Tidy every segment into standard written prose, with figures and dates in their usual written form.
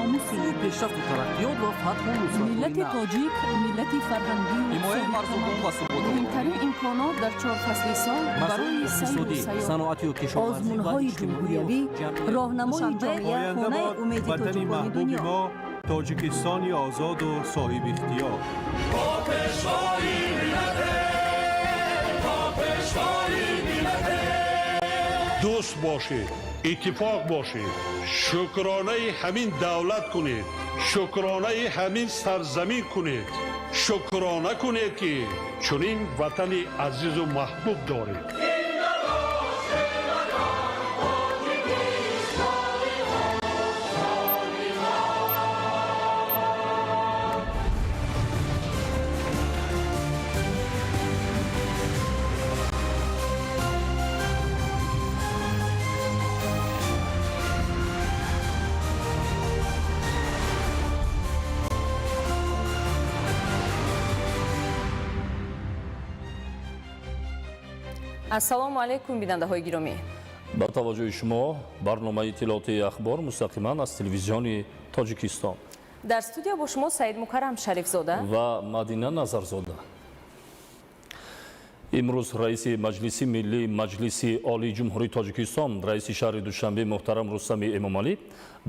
Номуси Пешрафту тараққиёт ва фатҳу миллати тоҷик, миллати фарҳангию ҳимояи марзубум ва суботу муҳимтарин имконот дар чор фасли сол барои сайру сайёҳ, саноатию кишоварзӣ. Озмунҳои ҷумҳуриявӣ, роҳнамои ҷомеа, хонаи умеди Ватани тоҷикони маҳбуби дунё. мо, Тоҷикистони озоду соҳибихтиёр. Бо пешвои миллате, бо пешвои миллате. Дӯст бошед, иттифоқ бошед, шукронаи ҳамин давлат кунед, шукронаи ҳамин сарзамин кунед, шукрона кунед, ки чунин ватани азизу маҳбуб доред. Ассалому алайкум, бинандаҳои гиромӣ. Ба таваҷҷӯҳи шумо барномаи иттилоотии «Ахбор», мустақиман аз Телевизиони Тоҷикистон. Дар студия бо шумо Саид Мукаррам Шарифзода ва Мадина Назарзода. Имрӯз раиси Маҷлиси миллии Маҷлиси Олии Ҷумҳурии Тоҷикистон, раиси шаҳри Душанбе муҳтарам Рустами Эмомалӣ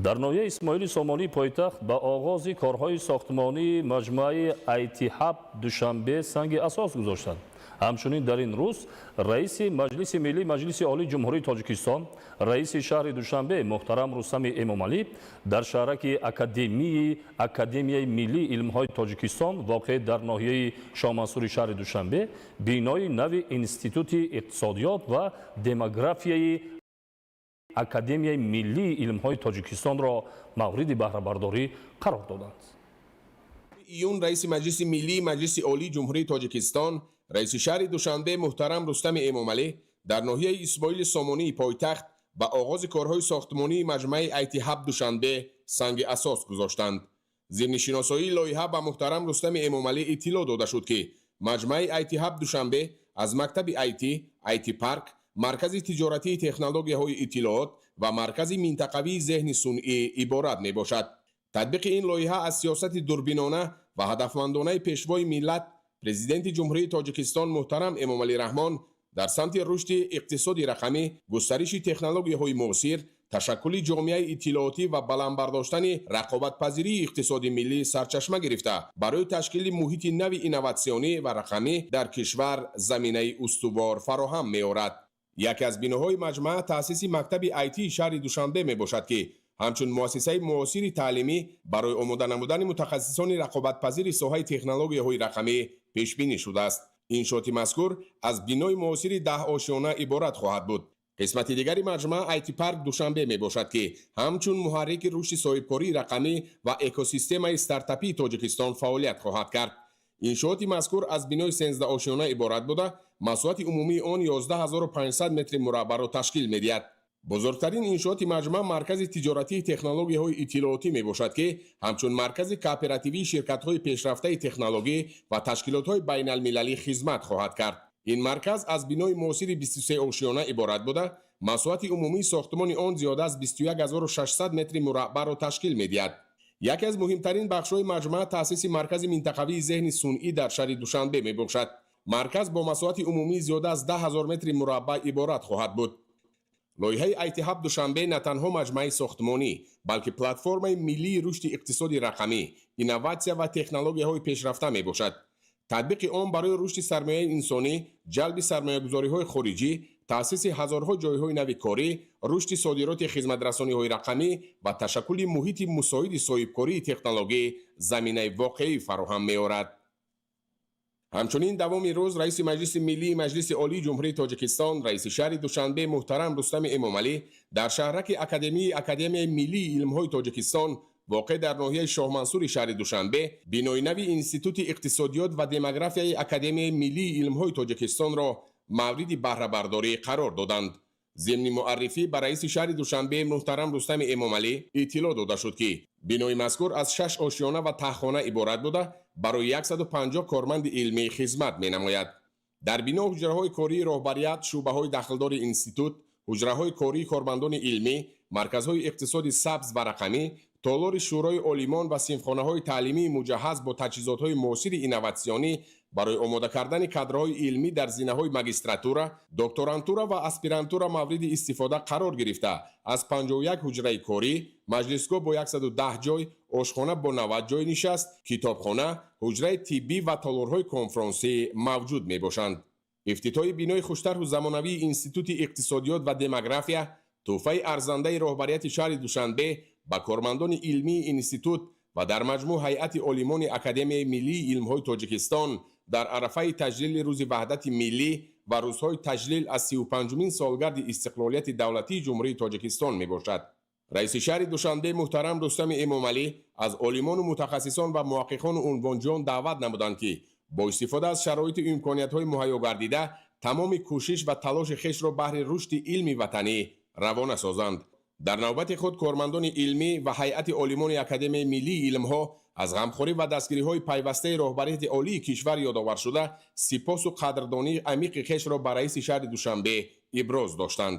дар ноҳияи Исмоили Сомонии пойтахт ба оғози корҳои сохтмонии маҷмӯаи IT Hub Душанбе санги асос гузоштанд. Ҳамчунин дар ин рӯз раиси Маҷлиси миллии Маҷлиси Олии Ҷумҳурии Тоҷикистон, раиси шаҳри Душанбе муҳтарам Рустами Эмомалӣ дар шаҳраки академии Академияи миллии илмҳои Тоҷикистон, воқеъ дар ноҳияи Шоҳмансури шаҳри Душанбе, бинои нави Институти иқтисодиёт ва демографияи Академияи миллии илмҳои Тоҷикистонро мавриди баҳрабардорӣ қарор доданд. Июн раиси Маҷлиси миллии Маҷлиси Олии Ҷумҳурии Тоҷикистон, раиси шаҳри Душанбе муҳтарам Рустами Эмомалӣ дар ноҳияи Исмоили Сомонии пойтахт ба оғози корҳои сохтмонии маҷмӯаи IT Hub Душанбе санги асос гузоштанд. Зимни шиносоии лоиҳа ба муҳтарам Рустами Эмомалӣ иттилоъ дода шуд, ки маҷмӯаи IT Hub Душанбе аз мактаби IT, IT парк, маркази тиҷоратии технологияҳои иттилоот ва маркази минтақавии зеҳни сунъӣ иборат мебошад. Татбиқи ин лоиҳа аз сиёсати дурбинона ва ҳадафмандонаи Пешвои миллат, Президенти Ҷумҳурии Тоҷикистон муҳтарам Эмомалӣ Раҳмон дар самти рушди иқтисоди рақамӣ, густариши технологияҳои муосир, ташаккули ҷомеаи иттилоотӣ ва баланд бардоштани рақобатпазирии иқтисоди миллӣ сарчашма гирифта, барои ташкили муҳити нави инноватсионӣ ва рақамӣ дар кишвар заминаи устувор фароҳам меорад. Яке аз биноҳои маҷмӯа таъсиси мактаби IT шаҳри Душанбе мебошад, ки ҳамчун муассисаи муосири таълимӣ барои омода намудани мутахассисони рақобатпазири соҳаи технологияҳои рақамӣ пешбинӣ шудааст. Иншооти мазкур аз бинои муосири 10 ошёна иборат хоҳад буд. Қисмати дигари маҷмӯа IT парк Душанбе мебошад, ки ҳамчун муҳаррики рушди соҳибкории рақамӣ ва экосистемаи стартапии Тоҷикистон фаъолият хоҳад кард. Иншооти мазкур аз бинои 13 ошёна иборат буда, масоҳати умумии он 11 500 метри мураббаъро ташкил медиҳад. Бузургтарин иншооти маҷмӯа маркази тиҷоратии технологияҳои иттилоотӣ мебошад, ки ҳамчун маркази кооперативии ширкатҳои пешрафтаи технологӣ ва ташкилотҳои байналмилалӣ хизмат хоҳад кард. Ин марказ аз бинои муосири 23 ошёна иборат буда, масоҳати умумии сохтмони он зиёда аз 21 600 метри мураббаъро ташкил медиҳад. Яке аз муҳимтарин бахшҳои маҷмӯа таъсиси маркази минтақавии зеҳни сунъӣ дар шаҳри Душанбе мебошад. Марказ бо масоҳати умумии зиёда аз 10 ҳазор метри мураббаъ иборат хоҳад буд. Лоиҳаи IT Hub Душанбе на танҳо маҷмӯаи сохтмонӣ, балки платформаи миллии рушди иқтисоди рақамӣ, инноватсия ва технологияҳои пешрафта мебошад. Татбиқи он барои рушди сармояи инсонӣ, ҷалби сармоягузориҳои хориҷӣ, таъсиси ҳазорҳо ҷойҳои нави корӣ, рушди содироти хизматрасониҳои рақамӣ ва ташаккули муҳити мусоиди соҳибкории технологӣ заминаи воқеӣ фароҳам меорад. Ҳамчунин давоми рӯз раиси Маҷлиси миллии Маҷлиси Олии Ҷумҳурии Тоҷикистон, раиси шаҳри Душанбе муҳтарам Рустами Эмомалӣ дар шаҳраки академии Академияи миллии илмҳои Тоҷикистон, воқеъ дар ноҳияи Шоҳмансури шаҳри Душанбе, бинои нави Институти иқтисодиёт ва демографияи Академияи миллии илмҳои Тоҷикистонро мавриди баҳрабардорӣ қарор доданд. Зимни муаррифӣ ба раиси шаҳри Душанбе муҳтарам Рустами Эмомалӣ иттилоъ дода шуд, ки бинои мазкур аз шаш ошёна ва таҳхона иборат буда, барои 150 корманди илмӣ хизмат менамояд. Дар бино ҳуҷраҳои кории роҳбарият, шӯъбаҳои дахлдори институт, ҳуҷраҳои кории кормандони илмӣ, марказҳои иқтисоди сабз ва рақамӣ, Толори Шӯрои олимон ва синфхонаҳои таълимии муҷаҳҳаз бо таҷҳизотҳои муосири инноватсионӣ барои омода кардани кадрҳои илмӣ дар зинаҳои магистратура, докторантура ва аспирантура мавриди истифода қарор гирифта, аз 51 ҳуҷраи корӣ, маҷлисгоҳ бо 110 ҷой, ошхона бо 90 ҷойи нишаст, китобхона, ҳуҷраи тиббӣ ва толорҳои конфронсӣ мавҷуд мебошанд. Ифтитоҳи бинои хуштарҳу замонавии Институти иқтисодиёт ва демография тӯҳфаи арзандаи роҳбарияти шаҳри Душанбе ба кормандони илмии институт ва дар маҷмӯъ ҳайати олимони Академияи миллии илмҳои Тоҷикистон дар арафаи таҷлили Рӯзи Ваҳдати Миллӣ ва рӯзҳои таҷлил аз 35-умин солгарди истиқлолияти давлатии Ҷумҳурии Тоҷикистон мебошад. Раиси шаҳри Душанбе муҳтарам Рустами Эмомалӣ аз олимону мутахассисон ва муҳаққиқону унвонҷӯён даъват намуданд, ки бо истифода аз шароиту имкониятҳои муҳайё гардида тамоми кӯшиш ва талоши хешро баҳри рушди илми ватанӣ равона созанд. Дар навбати худ кормандони илмӣ ва ҳайати олимони Академияи миллии илмҳо аз ғамхорӣ ва дастгириҳои пайвастаи роҳбарияти олии кишвар ёдовар шуда, сипосу қадрдонии амиқи хешро ба раиси шаҳри Душанбе иброз доштанд.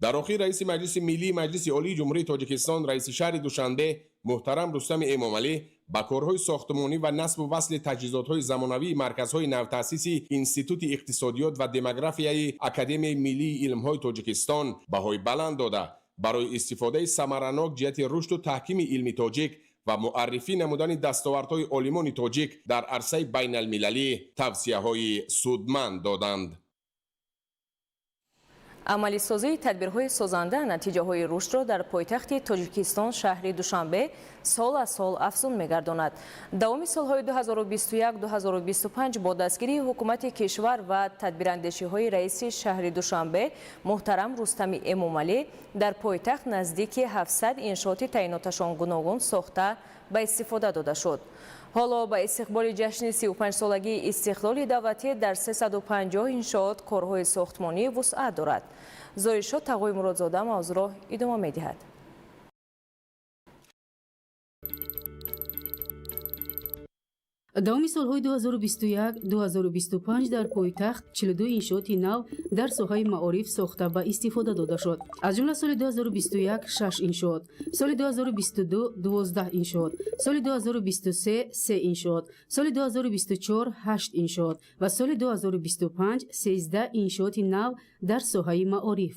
Дар охир раиси Маҷлиси Миллии Маҷлиси Олии Ҷумҳурии Тоҷикистон, раиси шаҳри Душанбе муҳтарам Рустами Эмомалӣ ба корҳои сохтмонӣ ва насбу васли таҷҳизотҳои замонавии марказҳои навтаъсиси Институти иқтисодиёт ва демографияи Академияи миллии илмҳои Тоҷикистон баҳои баланд дода, барои истифодаи самаранок ҷиҳати рушду таҳкими илми тоҷик ва муаррифӣ намудани дастовардҳои олимони тоҷик дар арсаи байналмилалӣ тавсияҳои судманд доданд. Амалисозии тадбирҳои созанда натиҷаҳои рушдро дар пойтахти Тоҷикистон, шаҳри Душанбе, сол аз сол афзун мегардонад. Давоми солҳои 2021-2025 бо дастгирии ҳукумати кишвар ва тадбирандешиҳои раиси шаҳри Душанбе муҳтарам Рустами Эмомалӣ дар пойтахт наздики 700 иншооти таъиноташон гуногун сохта ба истифода дода шуд. Ҳоло ба истиқболи ҷашни 35-солагии истиқлоли давлатӣ дар 350 иншоот корҳои сохтмонӣ вусъат дорад. Зоиршо Тағои Муродзода мавзӯъро идома медиҳад. Давоми солҳои 2021-2025 дар пойтахт 42 иншооти нав дар соҳаи маориф сохта ба истифода дода шуд. Аз ҷумла соли 2021 6 иншоот, соли 2022 12 иншоот, соли 2023 3 иншоот, соли 2024 8 иншоот ва соли 2025 13 иншооти нав дар соҳаи маориф.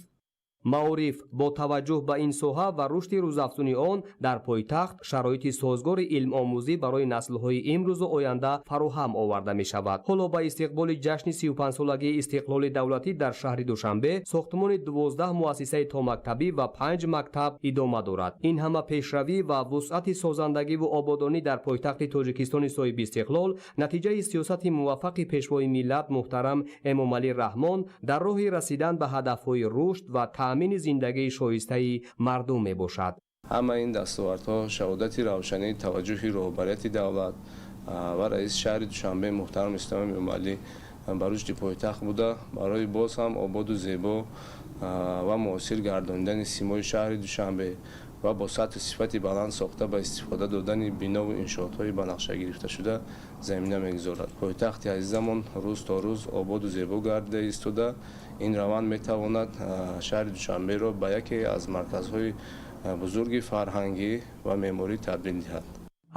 Маориф бо таваҷҷӯҳ ба ин соҳа ва рушди рӯзафзуни он дар пойтахт шароити созгори илмомӯзӣ барои наслҳои имрӯзу оянда фароҳам оварда мешавад. Ҳоло ба истиқболи ҷашни 35-солагии истиқлоли давлатӣ дар шаҳри Душанбе сохтмони 12 муассисаи томактабӣ ва 5 мактаб идома дорад. Ин ҳама пешравӣ ва вусъати созандагиву ободонӣ дар пойтахти Тоҷикистони соҳибистиқлол натиҷаи сиёсати муваффақи пешвои миллат муҳтарам Эмомалӣ Раҳмон дар роҳи расидан ба ҳадафҳои рушд ва таъмини зиндагии шоистаи мардум мебошад. Ҳама ин дастовардҳо шаҳодати равшании таваҷҷӯҳи роҳбарияти давлат ва раиси шаҳри Душанбе муҳтарам Рустами Эмомалӣ ба рушди пойтахт буда, барои боз ҳам ободу зебо ва муосир гардонидани симои шаҳри Душанбе ва бо сатҳу сифати баланд сохта ба истифода додани бинову иншоотҳои ба нақша гирифташуда замина мегузорад. Пойтахти азизамон рӯз то рӯз ободу зебо гардида истода, ин раванд метавонад шаҳри Душанберо ба яке аз марказҳои бузурги фарҳангӣ ва меъморӣ табдил диҳад.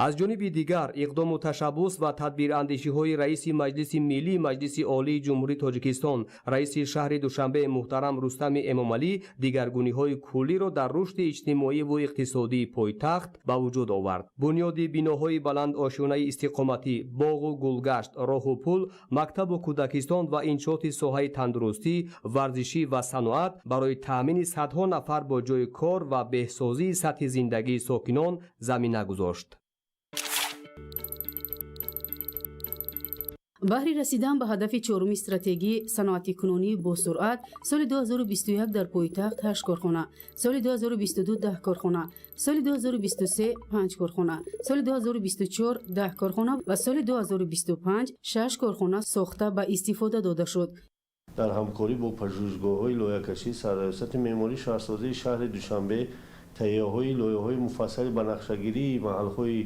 Аз ҷониби дигар иқдому ташаббус ва тадбирандешиҳои раиси Маҷлиси Миллии Маҷлиси Олии Ҷумҳурии Тоҷикистон, раиси шаҳри Душанбе муҳтарам Рустами Эмомалӣ дигаргуниҳои куллиро дар рушди иҷтимоиву иқтисодии пойтахт ба вуҷуд овард. Бунёди биноҳои баландошёнаи истиқоматӣ, боғу гулгашт, роҳу пул, мактабу кӯдакистон ва иншооти соҳаи тандурустӣ, варзишӣ ва саноат барои таъмини садҳо нафар бо ҷойи кор ва беҳсозии сатҳи зиндагии сокинон замина гузошт. Баҳри расидан ба ҳадафи чоруми стратегии саноатикунонии босуръат соли 2021 дар пойтахт 8 корхона, соли 2022 10 корхона, соли 2023 5 корхона, соли 2024 10 корхона ва соли 2025 6 корхона сохта ба истифода дода шуд. Дар ҳамкорӣ бо пажӯҳишгоҳҳои лоиҳакашӣ Сарраёсати меъмории шаҳрсозии шаҳри Душанбе таҳияҳои лоиҳаҳои муфассали ба нақшагирии маҳалҳои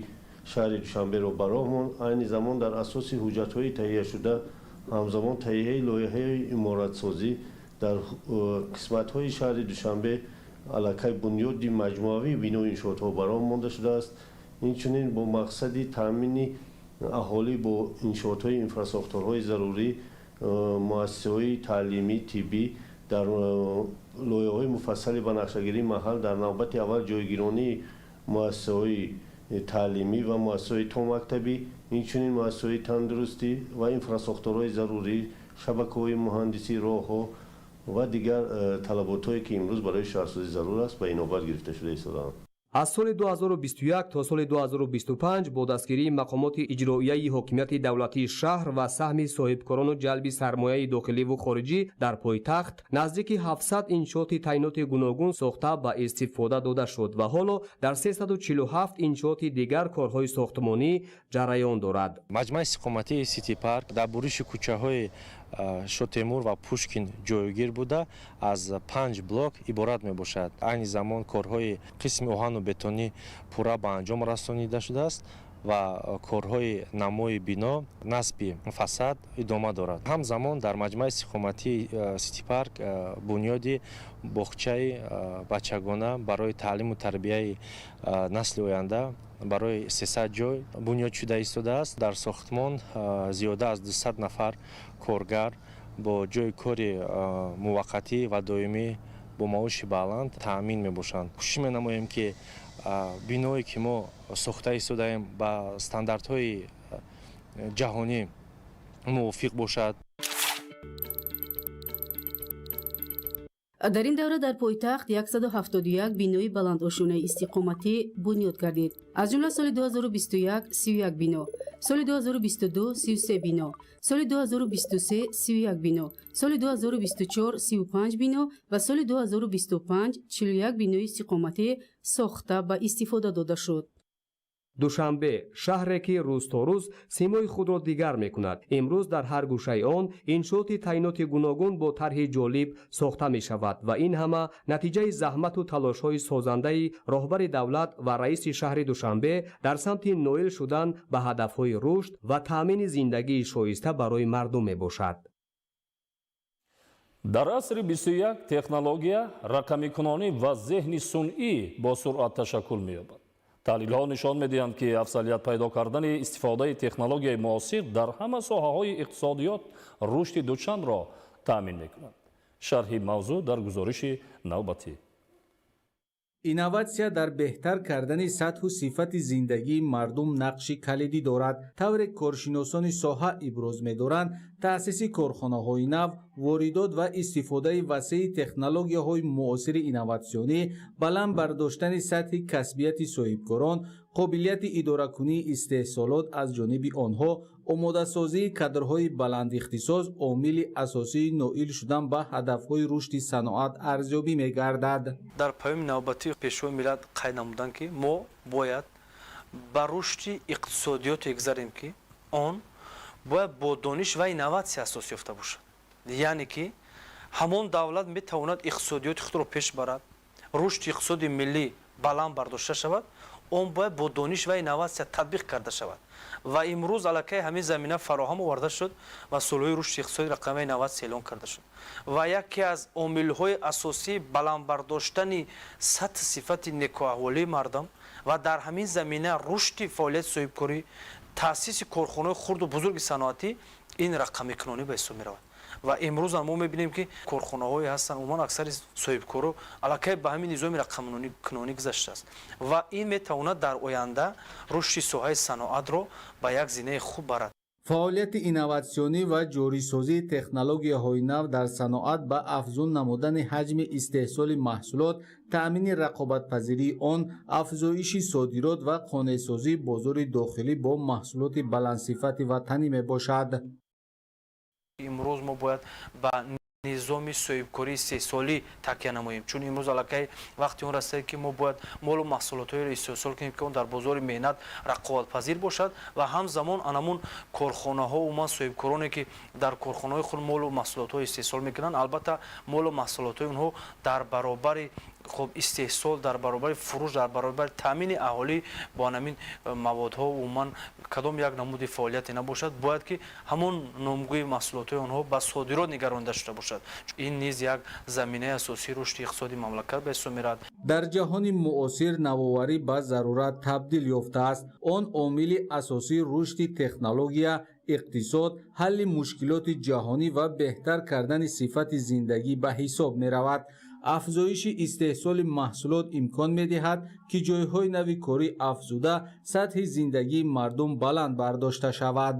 шаҳри Душанберо ба роҳ монд. Айни замон дар асоси ҳуҷҷатҳои таҳияшуда ҳамзамон таҳияи лоиҳаи иморатсозӣ дар қисматҳои шаҳри Душанбе Аллакай бунёди маҷмӯавии бинои иншоотҳо ба роҳ монда шудааст. Инчунин бо мақсади таъмини аҳолӣ бо иншоотҳои инфрасохторҳои зарурӣ, муассисаҳои таълимӣ, тиббӣ дар лоиҳаҳои муфассали ба нақшагирии маҳал дар навбати аввал ҷойгиронии муассисаҳои таълимӣ ва муассисаҳои томактабӣ, инчунин муассисаҳои тандурустӣ ва инфрасохторҳои зарурӣ, шабакаҳои муҳандисӣ, роҳҳо ва дигар талаботҳое, ки имрӯз барои шаҳрсозӣ зарур аст, ба инобат гирифта шуда истодаанд. Аз соли 2021 то соли 2025 бо дастгирии мақомоти иҷроияи ҳокимияти давлатии шаҳр ва саҳми соҳибкорону ҷалби сармояи дохиливу хориҷӣ дар пойтахт наздики 700 иншооти таъиноти гуногун сохта ба истифода дода шуд ва ҳоло дар 347 иншооти дигар корҳои сохтмонӣ ҷараён дорад. Маҷмӯаи истиқоматии Сити Парк дар буриши кӯчаҳои Шотемур ва Пушкин ҷойгир буда, аз 5 блок иборат мебошад. Айни замон корҳои қисми оҳану бетонӣ пурра ба анҷом расонида шудааст ва корҳои намои бино, насби фасад идома дорад. Ҳамзамон дар маҷмӯаи истиқоматии Сити Парк бунёди боғчаи бачагона барои таълиму тарбияи насли оянда барои 300 ҷой бунёд шуда истодааст. Дар сохтмон зиёда аз 200 нафар коргар бо ҷойи кори муваққатӣ ва доимӣ бо маоши баланд таъмин мебошанд. Кӯшиш менамоем, ки биное, ки мо сохта истодаем, ба стандартҳои ҷаҳонӣ мувофиқ бошад. Дар ин давра дар пойтахт 171 бинои баландошёнаи истиқоматӣ бунёд гардид. Аз ҷумла соли 2021 31 бино, соли 2022 33 бино, соли 2023 31 бино, соли 2024 35 бино ва соли 2025 41 бинои истиқоматӣ сохта ба истифода дода шуд. Душанбе шаҳре, ки рӯз то рӯз симои худро дигар мекунад. Имрӯз дар ҳар гӯшаи он иншооти таъиноти гуногун бо тарҳи ҷолиб сохта мешавад ва ин ҳама натиҷаи заҳмату талошҳои созандаи роҳбари давлат ва раиси шаҳри Душанбе дар самти ноил шудан ба ҳадафҳои рушд ва таъмини зиндагии шоиста барои мардум мебошад. Дар асри 21 технология, рақамикунонӣ ва зеҳни сунъӣ бо суръат ташаккул меёбад. Таҳлилҳо нишон медиҳанд, ки афзалият пайдо кардани истифодаи технологияи муосир дар ҳама соҳаҳои иқтисодиёт рушди дучандро таъмин мекунад. Шарҳи мавзӯъ дар гузориши навбатӣ. Инноватсия дар беҳтар кардани сатҳу сифати зиндагии мардум нақши калидӣ дорад. Тавре коршиносони соҳа иброз медоранд, таъсиси корхонаҳои нав, воридот ва истифодаи васеи технологияҳои муосири инноватсионӣ, баланд бардоштани сатҳи касбияти соҳибкорон, қобилияти идоракунии истеҳсолот аз ҷониби онҳо, омодасозии кадрҳои баландихтисос омили асосии ноил шудан ба ҳадафҳои рушди саноат арзёбӣ мегардад. Дар паёми навбатии Пешвои миллат қайд намуданд, ки мо бояд ба рушди иқтисодиёте гузарем, ки он бояд бо дониш ва инноватсия асос ёфта бошад. Яъне ки ҳамон давлат метавонад иқтисодиёти худро пеш барад, рушди иқтисоди миллӣ баланд бардошта шавад, он бояд бо дониш ва инноватсия татбиқ карда шавад. Ва имрӯз аллакай ҳамин замина фароҳам оварда шуд ва солҳои рушди иқтисоди рақамии инноватсия эълон карда шуд. Ва яке аз омилҳои асосии баланд бардоштани сатҳи сифати некӯаҳволии мардум ва дар ҳамин замина рушди фаъолияти соҳибкорӣ, таъсиси корхонаҳои хурду бузурги саноатӣ ин рақамикунонӣ ба ҳисоб меравад. Ва имрӯз мо мебинем, ки корхонаҳое ҳастанд, умуман аксари соҳибкоро аллакай ба ҳамин низоми рақамикунонӣ гузаштааст ва ин метавонад дар оянда рушди соҳаи саноатро ба як зинаи хуб барад. Фаъолияти инноватсионӣ ва ҷорисозии технологияҳои нав дар саноат ба афзун намудани ҳаҷми истеҳсоли маҳсулот, таъмини рақобатпазирии он, афзоиши содирот ва қонеъсозии бозори дохилӣ бо маҳсулоти баландсифати ватанӣ мебошад. Имрӯз мо бояд ба низоми соҳибкории истеҳсолӣ такя намоем, чун имрӯз аллакай вақти он расида, ки мо бояд молу маҳсулотҳоеро истеҳсол кунем, ки он дар бозори меҳнат рақобатпазир бошад ва ҳамзамон анамун корхонаҳо, умуман соҳибкороне, ки дар корхонаҳои худ молу маҳсулотҳо истеҳсол мекунанд, албатта молу маҳсулотҳои онҳо дар баробари Хуб, истеҳсол, дар баробари фурӯш, дар баробари таъмини аҳолӣ бо ҳамин маводҳо, умуман кадом як намуди фаъолияте набошад, бояд ки ҳамон номгӯи маҳсулотҳои онҳо ба содирот нигаронида шуда бошад. Ин низ як заминаи асосии рушди иқтисоди мамлакат ба ҳисоб меравад. Дар ҷаҳони муосир навоварӣ ба зарурат табдил ёфтааст. Он омили асосии рушди технология, иқтисод, ҳалли мушкилоти ҷаҳонӣ ва беҳтар кардани сифати зиндагӣ ба ҳисоб меравад. Афзоиши истеҳсоли маҳсулот имкон медиҳад, ки ҷойҳои нави корӣ афзуда, сатҳи зиндагии мардум баланд бардошта шавад.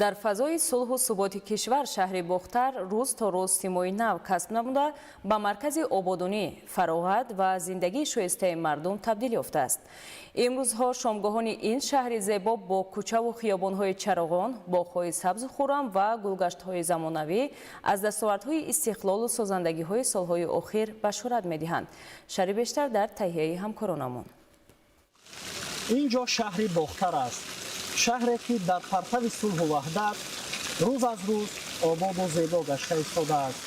Дар фазои сулҳу суботи кишвар шаҳри Бохтар рӯз то рӯз симои нав касб намуда, ба маркази ободонӣ, фароғат ва зиндагии шоистаи мардум табдил ёфтааст. Имрӯзҳо шомгоҳони ин шаҳри зебо бо кӯчаву хиёбонҳои чароғон, боғҳои сабзу хуррам ва гулгаштҳои замонавӣ аз дастовардҳои истиқлолу созандагиҳои солҳои охир башорат медиҳанд. Шарҳи бештар дар таҳияи ҳамкоронамон. Ин ҷо шаҳри Бохтар аст, шаҳре ки дар партави сулҳу ваҳдат рӯз аз рӯз ободу зебо гашта истодааст.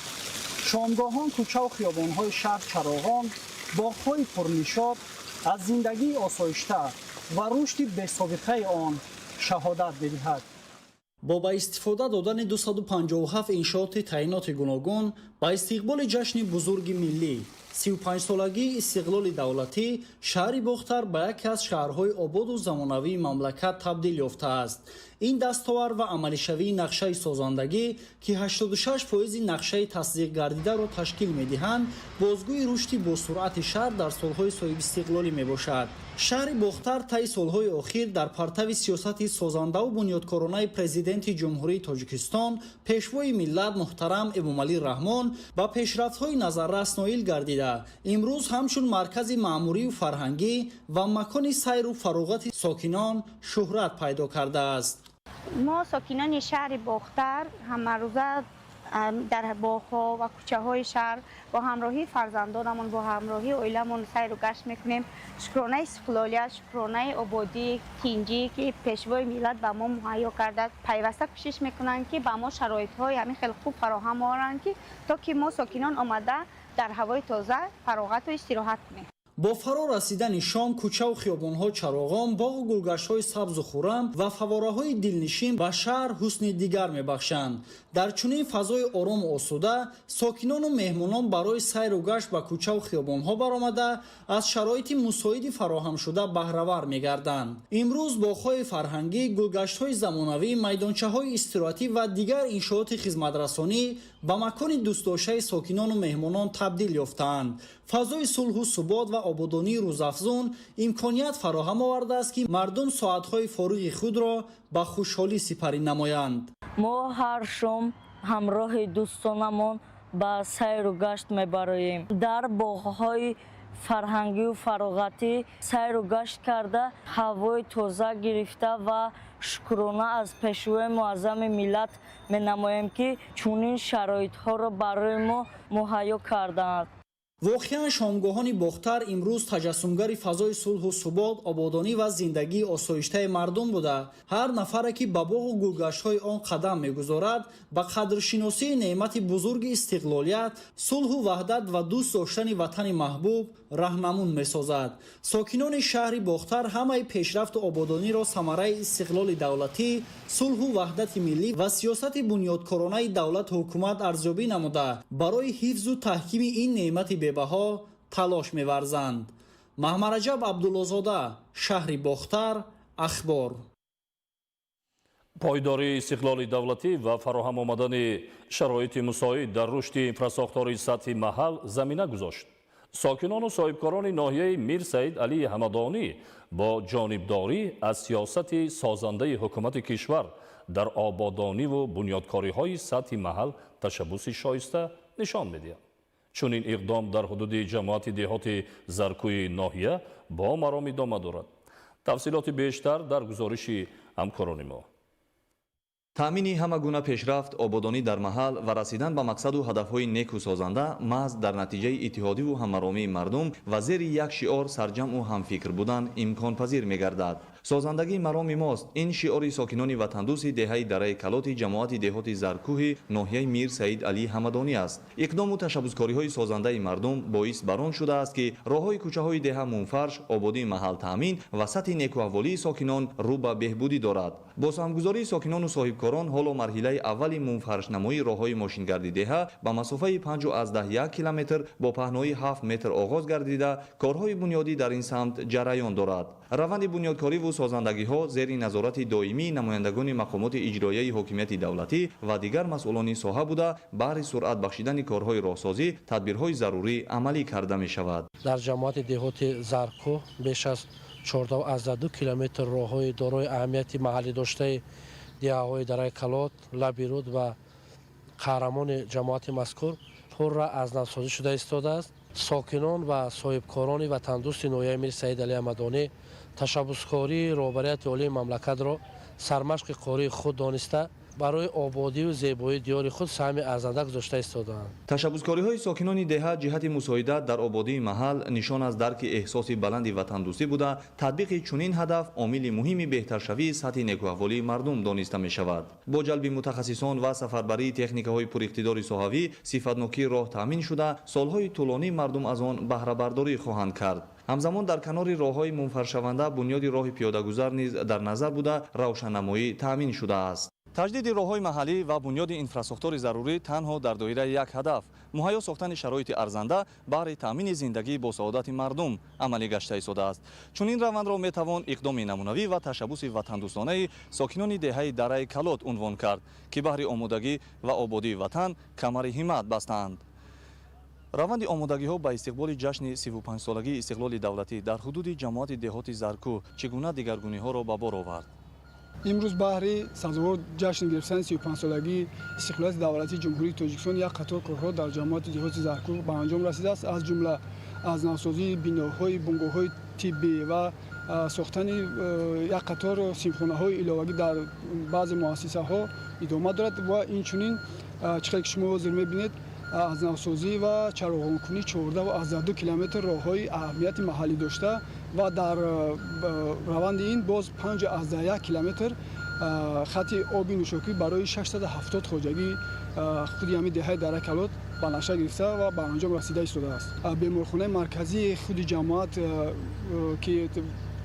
Шомгоҳон кӯчаву хиёбонҳои шаҳр чароғон, боғҳои пурнишот аз зиндагии осоишта ва рушди бесобиқаи он шаҳодат медиҳад. Бо ба истифода додани 257 иншооти таъиноти гуногун ба истиқболи ҷашни бузурги миллӣ, 35-солагии истиқлоли давлатӣ, шаҳри Бохтар ба яке аз шаҳрҳои ободу замонавии мамлакат табдил ёфтааст. Ин дастовард ва амалишавии нақшаи созандагӣ, ки 86 фоизи нақшаи тасдиқгардидаро ташкил медиҳанд, бозгӯи рушди босуръати шаҳр дар солҳои соҳибистиқлолӣ мебошад. Шаҳри Бохтар таи солҳои охир дар партави сиёсати созандаву бунёдкоронаи Президенти Ҷумҳурии Тоҷикистон, Пешвои миллат муҳтарам Эмомалӣ Раҳмон ба пешрафтҳои назаррас ноил гардида, имрӯз ҳамчун маркази маъмурию фарҳангӣ ва макони сайру фароғати сокинон шӯҳрат пайдо кардааст. Мо, сокинони шаҳри Бохтар, ҳамарӯза дар боғҳо ва кӯчаҳои шаҳр бо ҳамроҳии фарзандонамон, бо ҳамроҳии оиламон сайру гашт мекунем. Шукронаи истиқлолият, шукронаи ободӣ, тинҷӣ, ки Пешвои миллат ба мо муҳайё кардааст. Пайваста кӯшиш мекунанд, ки ба мо шароитҳои ҳамин хеле хуб фароҳам оваранд, ки то ки мо сокинон омада дар ҳавои тоза фароғату истироҳат кунем. Бо фаро расидани шом кӯчаву хиёбонҳо чароғон, боғу гулгаштҳои сабзу хуррам ва фавораҳои дилнишин ба шаҳр ҳусни дигар мебахшанд. Дар чунин фазои орому осуда сокинону меҳмонон барои сайру гашт ба кӯчаву хиёбонҳо баромада, аз шароити мусоиди фароҳамшуда баҳравар мегарданд. Имрӯз боғҳои фарҳангӣ, гулгаштҳои замонавӣ, майдончаҳои истироҳатӣ ва дигар иншооти хизматрасонӣ ба макони дӯстдоштаи сокинону меҳмонон табдил ёфтаанд. Фазои сулҳу субот ва ободонии рӯзафзун имконият фароҳам овардааст, ки мардум соатҳои фориғи худро ба хушҳолӣ сипарӣ намоянд. Мо ҳар шом ҳамроҳи дӯстонамон ба сайру гашт мебароем. Дар боғҳои фарҳангию фароғатӣ сайру гашт карда, ҳавои тоза гирифта ва шукрона аз Пешвои муаззами миллат менамоем, ки чунин шароитҳоро барои мо муҳайё кардаанд. Воқеан, шомгоҳони Бохтар имрӯз таҷассумгари фазои сулҳу субот, ободонӣ ва зиндагии осоиштаи мардум буда, ҳар нафаре ки ба боғу гулгаштҳои он қадам мегузорад, ба қадршиносии неъмати бузурги истиқлолият, сулҳу ваҳдат ва дӯст доштани ватани маҳбуб раҳнамун месозад. Сокинони шаҳри Бохтар ҳамаи пешрафту ободониро самараи истиқлоли давлатӣ, сулҳу ваҳдати миллӣ ва сиёсати бунёдкоронаи давлату ҳукумат арзёбӣ намуда, барои ҳифзу таҳкими ин неъмати бебаҳо талош меварзанд. Маҳмараҷаб Абдуллозода, шаҳри Бохтар, Ахбор. Пойдории истиқлоли давлатӣ ва фароҳам омадани шароити мусоид дар рушди инфрасохтори сатҳи маҳал замина гузошт. Сокинону соҳибкорони ноҳияи Мир Саид Алии Ҳамадонӣ бо ҷонибдорӣ аз сиёсати созандаи ҳукумати кишвар дар ободониву бунёдкориҳои сатҳи маҳал ташаббуси шоиста нишон медиҳанд. Чунин иқдом дар ҳудуди ҷамоати деҳоти Заркӯи ноҳия бо маром идома дорад. Тафсилоти бештар дар гузориши ҳамкорони мо. Таъмини ҳама гуна пешрафт, ободонӣ дар маҳал ва расидан ба мақсаду ҳадафҳои неку созанда маҳз дар натиҷаи иттиҳодиву ҳамаромии мардум ва зери як шиор сарҷамъу ҳамфикр будан имконпазир мегардад. Созандагӣ мароми мост. Ин шиори сокинони ватандӯсти деҳаи Дараи Калоти ҷамоати деҳоти Заркӯҳи ноҳияи Мир Саид Алӣ Ҳамадонӣ аст. Иқдому ташаббускориҳои созандаи мардум боис бар он шудааст, ки роҳҳои кӯчаҳои деҳа мунфарш, ободии маҳал таъмин ва сатҳи некуаҳволии сокинон рӯ ба беҳбудӣ дорад. Бо саҳмгузории сокинону соҳибкорон ҳоло марҳилаи аввали мунфаршнамоии роҳҳои мошингарди деҳа ба масофаи 5,1 километр бо паҳноии 7 метр оғоз гардида, корҳои бунёдӣ дар ин самт ҷараён дорад. Раванди бунёдкориву созандагиҳо зери назорати доимии намояндагони мақомоти иҷроияи ҳокимияти давлатӣ ва дигар масъулони соҳа буда, баҳри суръат бахшидани корҳои роҳсозӣ тадбирҳои зарурӣ амалӣ карда мешавад. Дар ҷамоати деҳоти Заркӯҳ беш аз 14,2 километр роҳҳои дорои аҳамияти маҳаллӣ доштаи деҳаҳои Дараи Калот, Лабируд ва Қаҳрамони ҷамоати мазкур пурра аз навсозӣ шуда истодааст. Сокинон ва соҳибкорони ватандӯсти ноҳияи Мир Саид Алӣ Ҳамадонӣ ташаббускории роҳбарияти олии мамлакатро сармашқи кории худ дониста, барои ободию зебоии диёри худ саҳми арзанда гузошта истодаанд. Ташаббускориҳои сокинони деҳа ҷиҳати мусоидат дар ободии маҳал нишон аз дарки эҳсоси баланди ватандӯстӣ буда, татбиқи чунин ҳадаф омили муҳими беҳтаршавии сатҳи некуаҳволии мардум дониста мешавад. Бо ҷалби мутахассисон ва сафарбарии техникаҳои пуриқтидори соҳавӣ сифатнокии роҳ таъмин шуда, солҳои тӯлонӣ мардум аз он баҳрабардорӣ хоҳанд кард. Ҳамзамон дар канори роҳҳои мунфаршаванда бунёди роҳи пиёдагузар низ дар назар буда, равшаннамоӣ таъмин шудааст. Таҷдиди роҳҳои маҳаллӣ ва бунёди инфрасохтори зарурӣ танҳо дар доираи як ҳадаф муҳайё сохтани шароити арзанда баҳри таъмини зиндагии босаодати мардум амалӣ гашта истодааст. Чунин равандро метавон иқдоми намунавӣ ва ташаббуси ватандӯстонаи сокинони деҳаи Дараи Калот унвон кард, ки баҳри омодагӣ ва ободии ватан камари ҳиммат бастаанд. Раванди омодагиҳо ба истиқболи ҷашни 35-солагии истиқлоли давлатӣ дар ҳудуди ҷамоати деҳоти Заркӯҳ чӣ гуна дигаргуниҳоро ба бор овард? Имрӯз баҳри сазовор ҷашн гирифтани 35-солагии истиқлолияти давлатии Ҷумҳурии Тоҷикистон як қатор корҳо дар ҷамоати деҳоти Заркӯҳ ба анҷом расидааст, аз ҷумла аз навсозии биноҳои бунгоҳҳои тиббӣ ва сохтани як қатор синфхонаҳои иловагӣ дар баъзе муассисаҳо идома дорад ва инчунин чӣ хеле ки шумо ҳозир мебинед, аз навсозӣ ва чароғонкунӣ 14,2 километр роҳҳои аҳамияти маҳаллӣ дошта ва дар раванди ин боз 5,1 километр хати оби нӯшокӣ барои 670 хоҷагии худи ҳамин деҳаи Дараи Калот ба нақша гирифта ва ба анҷом расида истодааст. Беморхонаи марказии худи ҷамоат, ки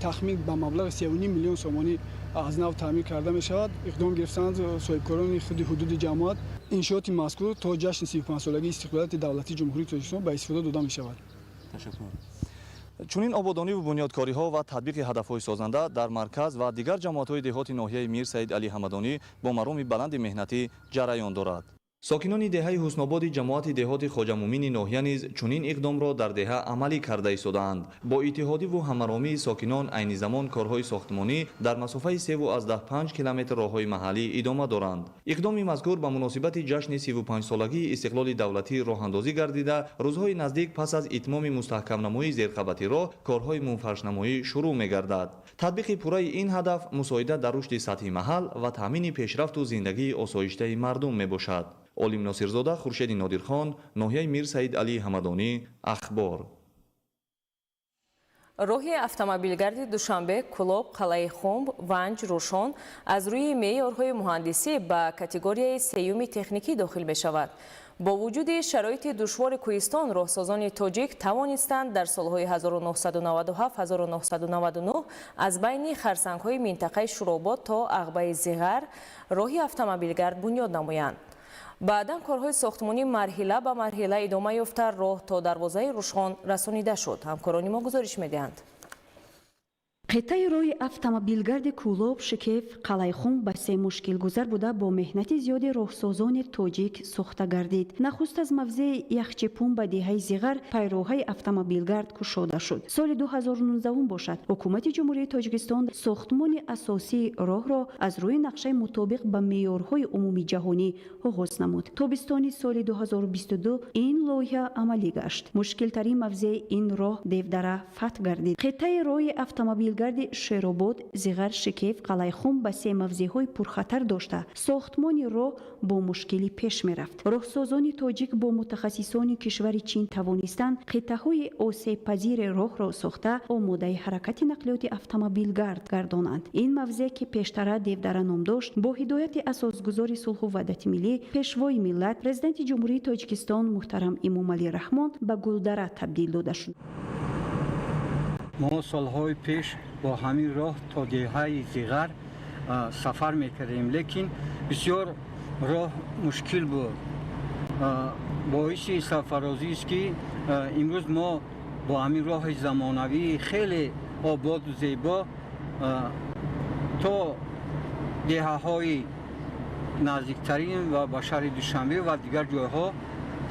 тахмин ба маблағи 3,5 миллион сомонӣ аз нав таъмир карда мешавад, иқдом гирифтанд соҳибкорони худи ҳудуди ҷамоат. Иншооти мазкур то ҷашни 35-солагии истиқлолияти давлатии Ҷумҳурии Тоҷикистон ба истифода дода мешавад. Ташаккур. Чунин ободониву бунёдкориҳо ва татбиқи ҳадафҳои созанда дар марказ ва дигар ҷамоатҳои деҳоти ноҳияи Мир Саид Алӣ Ҳамадонӣ бо мароми баланди меҳнатӣ ҷараён дорад. Сокинони деҳаи Ҳуснободи ҷамоати деҳоти Хоҷамумини ноҳия низ чунин иқдомро дар деҳа амалӣ карда истодаанд. Бо иттиҳодиву ҳамаромии сокинон айни замон корҳои сохтмонӣ дар масофаи 3,5 километр роҳҳои маҳаллӣ идома доранд. Иқдоми мазкур ба муносибати ҷашни 35-солагии истиқлоли давлатӣ роҳандозӣ гардида, рӯзҳои наздик пас аз итмоми мустаҳкамнамоии зерқабати роҳ корҳои мунфаршнамоӣ шурӯъ мегардад. Татбиқи пурраи ин ҳадаф мусоидат дар рушди сатҳи маҳал ва таъмини пешрафту зиндагии осоиштаи мардум мебошад. Олим Носирзода, Хуршеди Нодирхон, ноҳияи Мир Саид Алӣ Ҳамадонӣ, Ахбор. Роҳи автомобилгарди Душанбе, Кӯлоб, Қалъаи Хумб, Ванҷ, Рӯшон аз рӯи меъёрҳои муҳандисӣ ба категорияи сеюми техникӣ дохил мешавад. Бо вуҷуди шароити душвори кӯҳистон роҳсозони тоҷик тавонистанд дар солҳои 1997-1999 аз байни харсангҳои минтақаи Шӯробод то Ағбаи Зиғар роҳи автомобилгард бунёд намоянд. Баъдан корҳои сохтмонӣ марҳила ба марҳила идома ёфта, роҳ то дарвозаи Рӯшон расонида шуд. Ҳамкорони мо гузориш медиҳанд. Қитъаи роҳи автомобилгарди Кӯлоб, Шикеф, Қалъаи-Хумб ба се мушкилгузар буда, бо меҳнати зиёди роҳсозони тоҷик сохта гардид. Нахуст аз мавзеи Яхчипун ба деҳаи Зиғар пайроҳаи автомобилгард кушода шуд. Соли 2019 бошад, Ҳукумати Ҷумҳурии Тоҷикистон сохтмони асосии роҳро аз рӯи нақшаи мутобиқ ба меъёрҳои умумиҷаҳонӣ оғоз намуд. Тобистони соли 2022 ин лоиҳа амалӣ гашт. Мушкилтарин мавзеи ин роҳ Девдара фатҳ гардид. Қитъаи роҳи автомобилгарди автомобилгарди Шеробод, Зиғар, Шикев, Қалайхум ба се мавзеъҳои пурхатар дошта, сохтмони роҳ бо мушкилӣ пеш мерафт. Роҳсозони тоҷик бо мутахассисони кишвари Чин тавонистанд қитъаҳои осебпазири роҳро сохта, омодаи ҳаракати нақлиёти автомобилгард гардонанд. Ин мавзеъ, ки пештара Девдара ном дошт, бо ҳидояти асосгузори сулҳу ваҳдати миллӣ, Пешвои миллат, Президенти Ҷумҳурии Тоҷикистон муҳтарам Эмомалӣ Раҳмон ба Гулдара табдил дода шуд. Мо солҳои пеш бо ҳамин роҳ то деҳаи Зиғар сафар мекардем, лекин бисёр роҳ мушкил буд. Боиси сарфарозист, ки имрӯз мо бо ҳамин роҳи замонавии хеле ободу зебо то деҳаҳои наздиктарин ва ба шаҳри Душанбе ва дигар ҷойҳо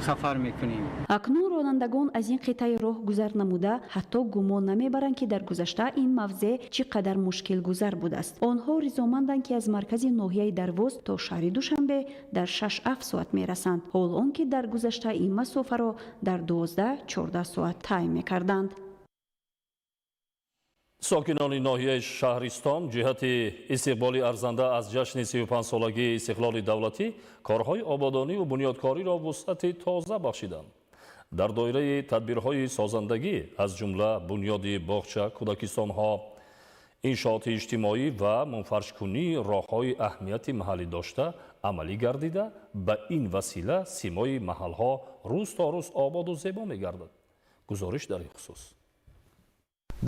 сафар мекунем. Акнун ронандагон аз ин қитъаи роҳ гузар намуда, ҳатто гумон намебаранд, ки дар гузашта ин мавзеъ чӣ қадар мушкилгузар будааст. Онҳо ризоманданд, ки аз маркази ноҳияи Дарвоз то шаҳри Душанбе дар 6-7 соат мерасанд, ҳол он ки дар гузашта ин масофаро дар 12-14 соат тай мекарданд. Сокинони ноҳияи Шаҳристон ҷиҳати истиқболи арзанда аз ҷашни 35-солагии истиқлоли давлатӣ корҳои ободониву бунёдкориро вусъати тоза бахшиданд. Дар доираи тадбирҳои созандагӣ, аз ҷумла бунёди боғча, кӯдакистонҳо, иншооти иҷтимоӣ ва мунфаршкунии роҳҳои аҳамияти маҳаллӣ дошта амалӣ гардида, ба ин васила симои маҳалҳо рӯз то рӯз ободу зебо мегардад. Гузориш дар ин хусус.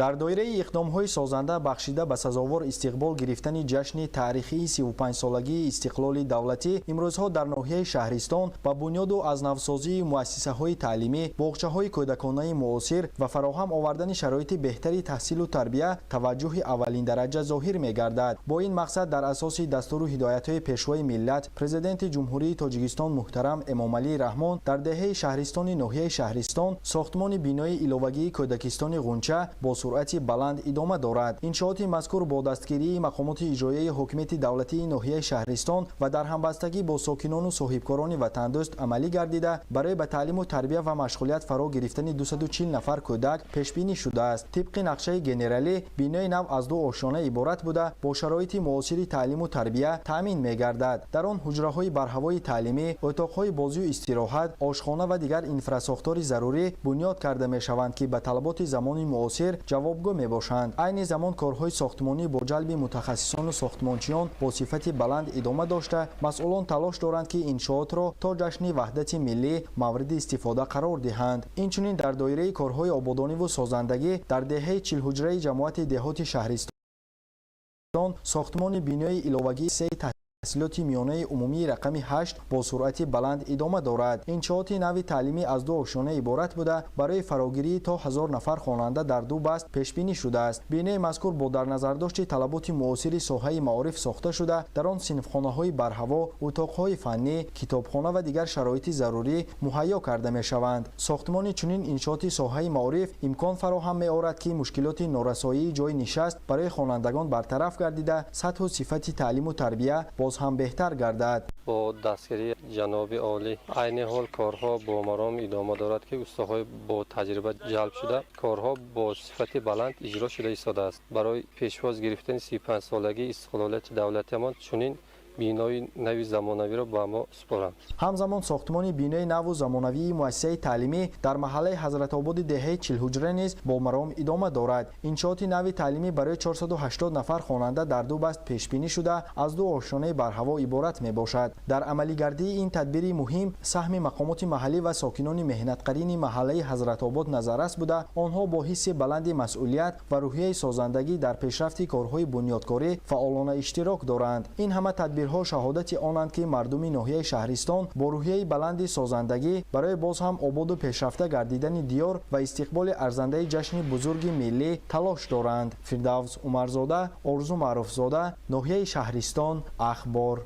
Дар доираи иқдомҳои созанда бахшида ба сазовор истиқбол гирифтани ҷашни таърихии 35-солагии истиқлоли давлатӣ, имрӯзҳо дар ноҳияи Шаҳристон ба бунёду аз навсозии муассисаҳои таълимӣ, боғчаҳои кӯдаконаи муосир ва фароҳам овардани шароити беҳтари таҳсилу тарбия таваҷҷӯҳи аввалиндараҷа зоҳир мегардад. Бо ин мақсад, дар асоси дастуру ҳидоятҳои Пешвои миллат, Президенти Ҷумҳурии Тоҷикистон муҳтарам Эмомалӣ Раҳмон, дар деҳаи Шаҳристони ноҳияи Шаҳристон сохтмони бинои иловагии кӯдакистони Ғунча бо суръати баланд идома дорад. Иншооти мазкур бо дастгирии мақомоти иҷроияи ҳокимияти давлатии ноҳияи Шаҳристон ва дар ҳамбастагӣ бо сокинону соҳибкорони ватандӯст амалӣ гардида, барои ба таълиму тарбия ва машғулият фаро гирифтани 240 нафар кӯдак пешбинӣ шудааст. Тибқи нақшаи генералӣ, бинои нав аз ду ошёна иборат буда, бо шароити муосири таълиму тарбия таъмин мегардад. Дар он ҳуҷраҳои барҳавои таълимӣ, отоқҳои бозию истироҳат, ошхона ва дигар инфрасохтори зарурӣ бунёд карда мешаванд, ки ба талаботи замони муосир ҷавобгӯ мебошанд. Айни замон корҳои сохтмонӣ бо ҷалби мутахассисону сохтмончиён бо сифати баланд идома дошта, масъулон талош доранд, ки иншоотро то ҷашни ваҳдати миллӣ мавриди истифода қарор диҳанд. Инчунин, дар доираи корҳои ободониву созандагӣ дар деҳаи Чилҳуҷраи ҷамоати деҳоти Шаҳристон сохтмони бинои иловагии се таҳсилоти миёнаи умумии рақами 8 бо суръати баланд идома дорад. Иншооти нави таълимӣ аз ду ошёна иборат буда, барои фарогирии то 1000 нафар хонанда дар ду баст пешбинӣ шудааст. Бинои мазкур бо дар назардошти талаботи муосири соҳаи маориф сохта шуда, дар он синфхонаҳои барҳаво, утоқҳои фаннӣ, китобхона ва дигар шароити зарурӣ муҳайё карда мешаванд. Сохтмони чунин иншооти соҳаи маориф имкон фароҳам меорад, ки мушкилоти норасоии ҷойи нишаст барои хонандагон бартараф гардида, сатҳу сифати таълиму тарбия боз ҳам беҳтар гардад. Бо дастгирии ҷаноби олӣ айни ҳол корҳо бо маром идома дорад, ки устаҳои бо таҷриба ҷалб шуда, корҳо бо сифати баланд иҷро шуда истодааст. Барои пешвоз гирифтани 35-солагии истиқлолияти давлатиамон чунин бинои нави замонавиро ба мо супоранд. Ҳамзамон, сохтмони бинои наву замонавии муассисаи таълимӣ дар маҳаллаи Ҳазратободи деҳаи Чилҳуҷра низ бо маром идома дорад. Иншооти нави таълимӣ барои 480 нафар хонанда дар ду баст пешбинӣ шуда, аз ду ошёнаи барҳаво иборат мебошад. Дар амалигардии ин тадбири муҳим саҳми мақомоти маҳаллӣ ва сокинони меҳнатқарини маҳаллаи Ҳазратобод назаррас буда, онҳо бо ҳисси баланди масъулият ва рӯҳияи созандагӣ дар пешрафти корҳои бунёдкорӣ фаъолона иштирок доранд. Ин ҳама тадбирҳо шаҳодати онанд, ки мардуми ноҳияи Шаҳристон бо рӯҳияи баланди созандагӣ барои боз ҳам ободу пешрафта гардидани диёр ва истиқболи арзандаи ҷашни бузурги миллӣ талош доранд. Фирдавс Умарзода, Орзу Маъруфзода, ноҳияи Шаҳристон, Ахбор.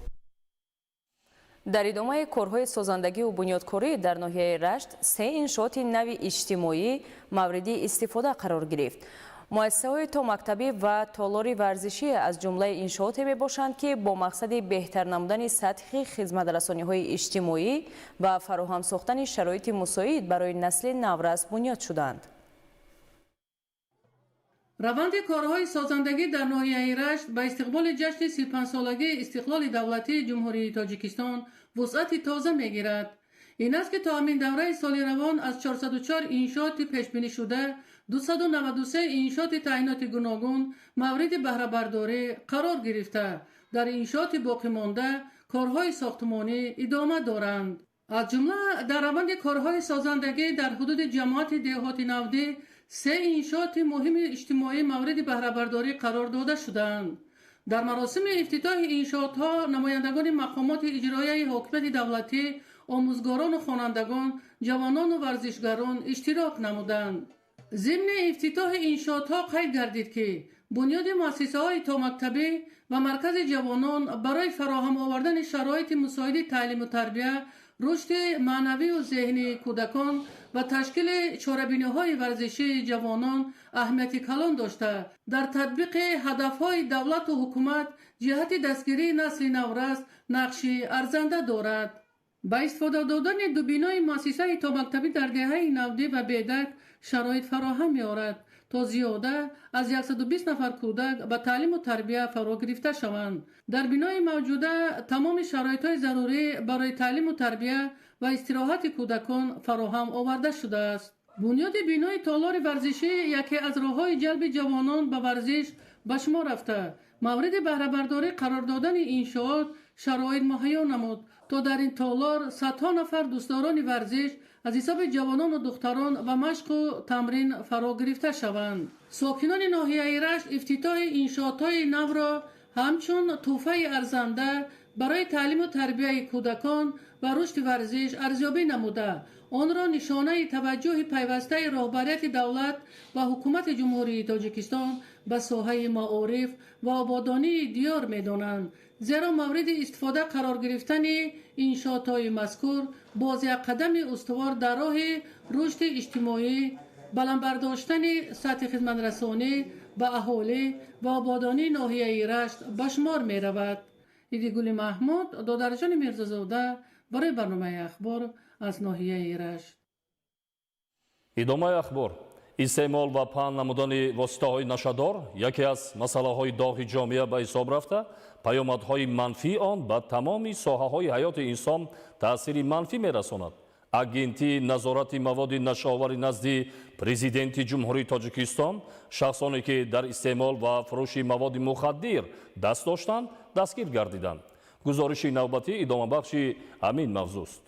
Дар идомаи корҳои созандагиву бунёдкорӣ дар ноҳияи Рашт се иншооти нави иҷтимоӣ мавриди истифода қарор гирифт. Муассисаҳои томактабӣ ва толори варзишӣ аз ҷумлаи иншооте мебошанд, ки бо мақсади беҳтар намудани сатҳи хизматрасониҳои иҷтимоӣ ва фароҳам сохтани шароити мусоид барои насли наврас бунёд шуданд. Раванди корҳои созандагӣ дар ноҳияи Рашт ба истиқболи ҷашни 35-солагии истиқлоли давлатии Ҷумҳурии Тоҷикистон вусъати тоза мегирад. Ин аст, ки то ҳамин давраи соли равон аз 404 иншооти пешбинишуда 293 иншооти таъиноти гуногун мавриди баҳрабардорӣ қарор гирифта, дар иншооти боқимонда корҳои сохтмонӣ идома доранд. Аз ҷумла дар раванди корҳои созандагӣ дар ҳудуди ҷамоати деҳоти Навдӣ се иншооти муҳими иҷтимоӣ мавриди баҳрабардорӣ қарор дода шудаанд. Дар маросими ифтитоҳи иншоотҳо намояндагони мақомоти иҷроияи ҳокимияти давлатӣ, омӯзгорону хонандагон, ҷавонону варзишгарон иштирок намуданд. Зимни ифтитоҳи иншоотҳо қайд гардид, ки бунёди муассисаҳои томактабӣ ва маркази ҷавонон барои фароҳам овардани шароити мусоиди таълиму тарбия, рушди маънавию зеҳнии кӯдакон ва ташкили чорабиниҳои варзишии ҷавонон аҳамияти калон дошта, дар татбиқи ҳадафҳои давлату ҳукумат ҷиҳати дастгирии насли наврас нақши арзанда дорад. Ба истифода додани ду бинои муассисаи томактабӣ дар деҳаи Навдӣ ва Бедак шароит фароҳам меорад, то зиёда аз 120 нафар кӯдак ба таълиму тарбия фаро гирифта шаванд. Дар бинои мавҷуда тамоми шароитҳои зарурӣ барои таълиму тарбия ва истироҳати кӯдакон фароҳам оварда шудааст. Бунёди бинои толори варзишӣ яке аз роҳҳои ҷалби ҷавонон ба варзиш ба шумор рафта, мавриди баҳрабардорӣ қарор додани иншоот шароит муҳайё намуд, то дар ин толор садҳо нафар дӯстдорони варзиш аз ҳисоби ҷавонону духтарон ва машқу тамрин фаро гирифта шаванд. Сокинони ноҳияи Рашт ифтитоҳи иншоотҳои навро ҳамчун тӯҳфаи арзанда барои таълиму тарбияи кӯдакон ва рушди варзиш арзёбӣ намуда, онро нишонаи таваҷҷӯҳи пайвастаи роҳбарияти давлат ва ҳукумати Ҷумҳурии Тоҷикистон ба соҳаи маориф ва ободонии диёр медонанд, зеро мавриди истифода қарор гирифтани иншоотҳои мазкур боз як қадами устувор дар роҳи рушди иҷтимоӣ, баланд бардоштани сатҳи хизматрасонӣ ба аҳолӣ ва ободонии ноҳияи Рашт ба шумор меравад. Идигули Маҳмуд, Додарҷони Мирзозода барои барномаи Ахбор аз ноҳияи Рашт. Идомаи ахбор. Истеъмол ва паҳн намудани воситаҳои нашадор яке аз масъалаҳои доғи ҷомеа ба ҳисоб рафта, паёмадҳои манфии он ба тамоми соҳаҳои ҳаёти инсон таъсири манфӣ мерасонад. Агентии назорати маводи нашъаовари назди Президенти Ҷумҳурии Тоҷикистон шахсоне ки дар истеъмол ва фурӯши маводи мухаддир даст доштанд, дастгир гардиданд. Гузориши навбатӣ идомабахши ҳамин мавзӯст.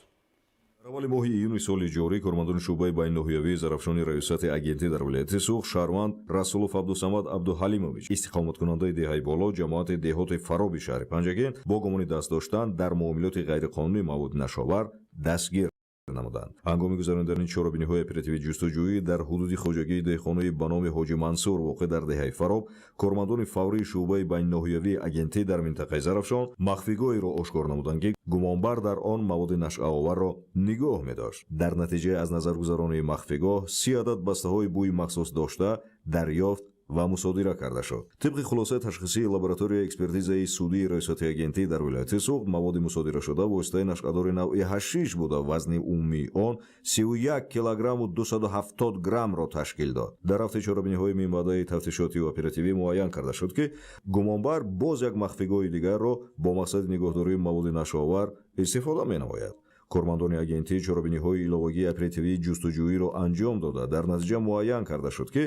Дар аввали моҳи июни соли ҷорӣ кормандони шӯъбаи байнноҳиявии Зарафшони раёсати агентӣ дар вилояти Суғд шаҳрванд Расулов Абдусамад Абдуҳалимович, истиқоматкунандаи деҳаи Боло, ҷамоати деҳоти Фароби шаҳри Панҷакент, бо гумони даст доштан дар муомилоти ғайриқонунии маводи нашъаовар дастгир намуданд. Ҳангоми гузаронидани чорабиниҳои оперативии ҷустуҷӯӣ дар ҳудуди хоҷагии деҳқонои ба номи Ҳоҷи Мансур воқеъ дар деҳаи Фароб, кормандони фаврии шӯъбаи байнноҳиявии агентӣ дар минтақаи Зарафшон махфигоҳеро ошкор намуданд, ки гумонбар дар он маводи нашъаоварро нигоҳ медошт. Дар натиҷаи аз назаргузаронии махфигоҳ 30 адад бастаҳои бӯи махсус дошта дарёфт ва мусодира карда шуд. Тибқи хулосаи ташхисии лабораторияи экспертизаи судии раёсати агентӣ дар вилояти Суғд, маводи мусодирашуда воситаи нашъадори навъи ҳашиш буда, вазни умумии он 31 килограмму 270 граммро ташкил дод. Дар рафти чорабиниҳои минбаъдаи тафтишотию оперативӣ муайян карда шуд, ки гумонбар боз як махфигоҳи дигарро бо мақсади нигоҳдории маводи нашъаовар истифода менамояд. Кормандони агентӣ чорабиниҳои иловагии оперативии ҷустуҷӯиро анҷом дода, дар натиҷа муайян карда шуд, ки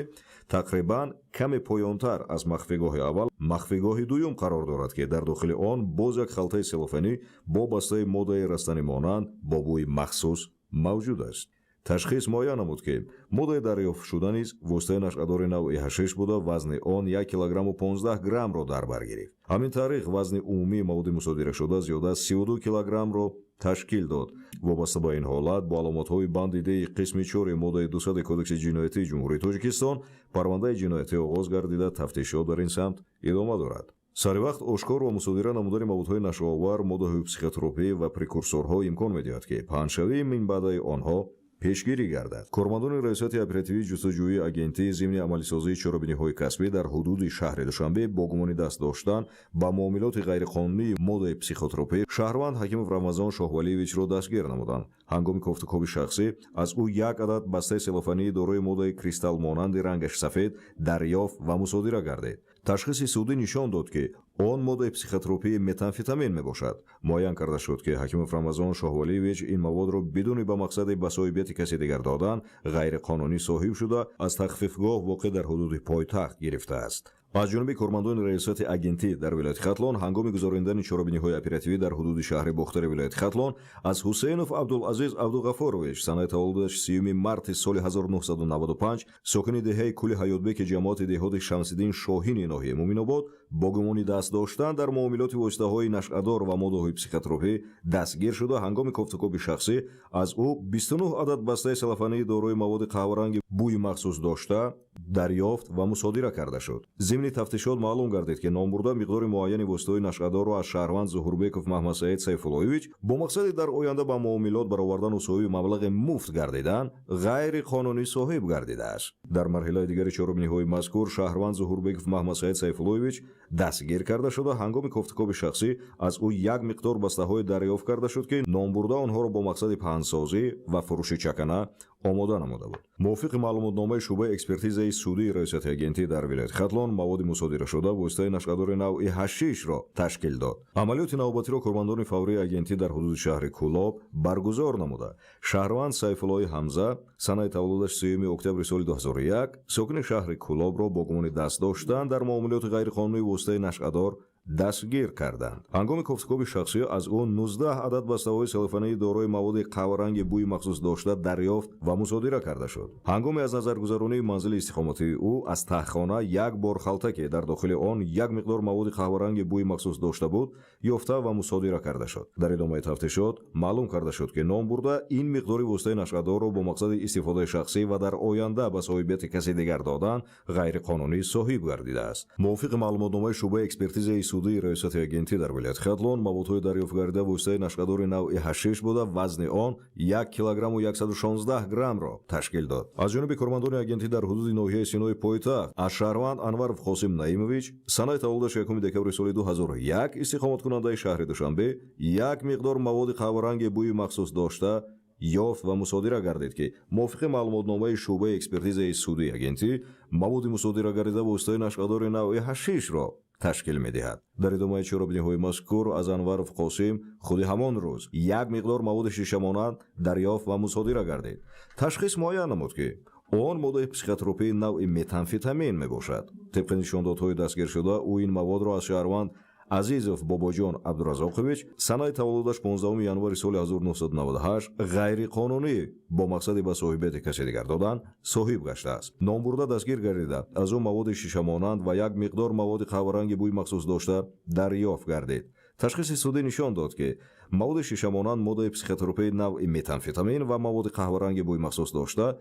тақрибан каме поёнтар аз махфигоҳи аввал махфигоҳи дуюм қарор дорад, ки дар дохили он боз як халтаи селофанӣ бо бастаи моддаи растанимонанд бо бӯи махсус мавҷуд аст. Ташхис муайян намуд, ки моддаи дарёфтшуда низ воситаи нашъадори навъи ҳашиш буда, вазни он 1 килограмму 15 граммро дар бар гирифт. Ҳамин тариқ, вазни умумии маводи мусодирашуда зиёда аз 32 килограммро ташкил дод. Вобаста ба ин ҳолат бо аломатҳои банди д қисми 4 моддаи 200 Кодекси ҷиноятии Ҷумҳурии Тоҷикистон парвандаи ҷиноятӣ оғоз гардида, тафтишот дар ин самт идома дорад. Сари вақт ошкор ва мусодира намудани маводҳои нашъаовар, моддаҳои психотропӣ ва прекурсорҳо имкон медиҳад, ки паҳншавии минбаъдаи онҳо Пешгирӣ гардад. Кормандони Раёсати оперативии ҷустуҷӯии агентӣ зимни амалисозии чорабиниҳои касбӣ дар ҳудуди шаҳри Душанбе бо гумони даст доштан ба муомилоти ғайриқонунии моддаи психотропӣ шаҳрванд Ҳакимов Рамазон Шоҳвалиевичро дастгир намуданд. Ҳангоми кофтукоби шахсӣ аз ӯ як адад бастаи селофании дорои моддаи кристаллмонанди рангаш сафед дарёфт ва мусодира гардид. Ташхиси судӣ нишон дод, ки он моддаи психотропии метамфетамин мебошад. Муайян карда шуд, ки Ҳакимов Рамазон Шоҳвалиевич ин маводро бидуни ба мақсади ба соҳибияти касе дигар додан ғайриқонунӣ соҳиб шуда, аз тахфифгоҳ воқеъ дар ҳудуди пойтахт гирифтааст. Аз ҷониби кормандони Раёсати агентӣ дар вилояти Хатлон ҳангоми гузаронидани чорабиниҳои оперативӣ дар ҳудуди шаҳри Бохтари вилояти Хатлон аз Ҳусейнов Абдулазиз Абдуғафурович, санаи таваллудаш 30 марти соли 1995, сокини деҳаи Кӯли Ҳаётбеки ҷамоати деҳоти Шамсиддин Шоҳини ноҳияи Муминобод, бо гумони даст доштан дар муомилоти воситаҳои нашъадор ва моддаҳои психотропӣ дастгир шуда, ҳангоми кофтукоби шахсӣ аз ӯ 29 адад бастаи селофании дорои маводи қаҳваранги бӯи махсус дошта дарёфт ва мусодира карда шуд. Зимни тафтишот маълум гардид, ки номбурда миқдори муайяни воситаҳои нашъадорро аз шаҳрванд Зуҳурбеков Маҳмадсаид Сайфуллоевич бо мақсади дар оянда ба муомилот баровардану соҳиби маблағи муфт гардидан ғайриқонунӣ соҳиб гардидааст. Дар марҳилаи дигари чорабиниҳои мазкур шаҳрванд Зуҳурбеков Маҳмадсаид Сайфуллоевич дастгир карда шуда, ҳангоми кофтукоби шахсӣ аз ӯ як миқдор бастаҳое дарёфт карда шуд, ки номбурда онҳоро бо мақсади паҳнсозӣ ва фурӯши чакана омода намуда буд. Мувофиқи маълумотномаи шӯъбаи экспертизаи судии Раёсати агентӣ дар вилояти Хатлон, маводи мусодирашуда воситаи нашъадори навъи ҳашишро ташкил дод. Амалиёти навбатиро кормандони фаврии агентӣ дар ҳудуди шаҳри Кӯлоб баргузор намуда, шаҳрванд Сайфуллои Ҳамза, санаи таваллудаш 3 октябри соли 2001, сокини шаҳри Кӯлобро бо гумони даст доштан дар муомилоти ғайриқонунии воситаи нашъадор дастгир карданд. Ҳангоми кофтукоби шахсӣ аз ӯ 19 адад бастаҳои селофании дорои маводи қаҳваранги бӯи махсус дошта дарёфт ва мусодира карда шуд. Ҳангоми аз назаргузаронии манзили истиқоматии ӯ аз таҳхона як бор халта, ки дар дохили он як миқдор маводи қаҳваранги бӯи махсус дошта буд, ёфта ва мусодира карда шуд. Дар идомаи тафтишот маълум карда шуд, ки номбурда ин миқдори воситаи нашъадорро бо мақсади истифодаи шахсӣ ва дар оянда ба соҳибияти касе дигар додан ғайриқонунӣ соҳиб гардидааст. Мувофиқи маълумотномаи шӯъбаи экспертизаи судии Раёсати агентӣ дар вилояти Хатлон, маводҳои дарёфт гардида воситаи нашъадори навъи ҳашиш буда, вазни он 1 килограмму 116 граммро ташкил дод. Аз ҷониби кормандони агентӣ дар ҳудуди ноҳияи Синои пойтахт аз шаҳрванд Анваров Қосим Наимович, санаи таваллудаш 1 декабри соли 2001, истиқоматкунандаи шаҳри Душанбе, як миқдор маводи қаҳваранги бӯи махсус дошта ёфт ва мусодира гардид, ки мувофиқи маълумотномаи шӯъбаи экспертизаи судии агентӣ маводи мусодира гардида воситаи нашъадори навъи ҳашишро ташкил медиҳад. Дар идомаи чорабиниҳои мазкур аз Анваров Қосим худи ҳамон рӯз як миқдор маводи шишамонанд дарёфт ва мусодира гардид. Ташхис муайян намуд, ки он моддаи психотропии навъи метамфетамин мебошад. Тибқи нишондодҳои дастгиршуда, ӯ ин маводро аз шаҳрванд Азизов Бобоҷон Абдуразоқович, санаи таваллудаш 15 январи соли 1998, ғайриқонунӣ бо мақсади ба соҳибияти касе дигар додан соҳиб гаштааст. Номбурда дастгир гардида, аз ӯ маводи шишамонанд ва як миқдор маводи қаҳваранги бӯи махсус дошта дарёфт гардид. Ташхиси судӣ нишон дод, ки маводи шишамонанд моддаи психотропии навъи метамфетамин ва маводи қаҳваранги бӯи махсус дошта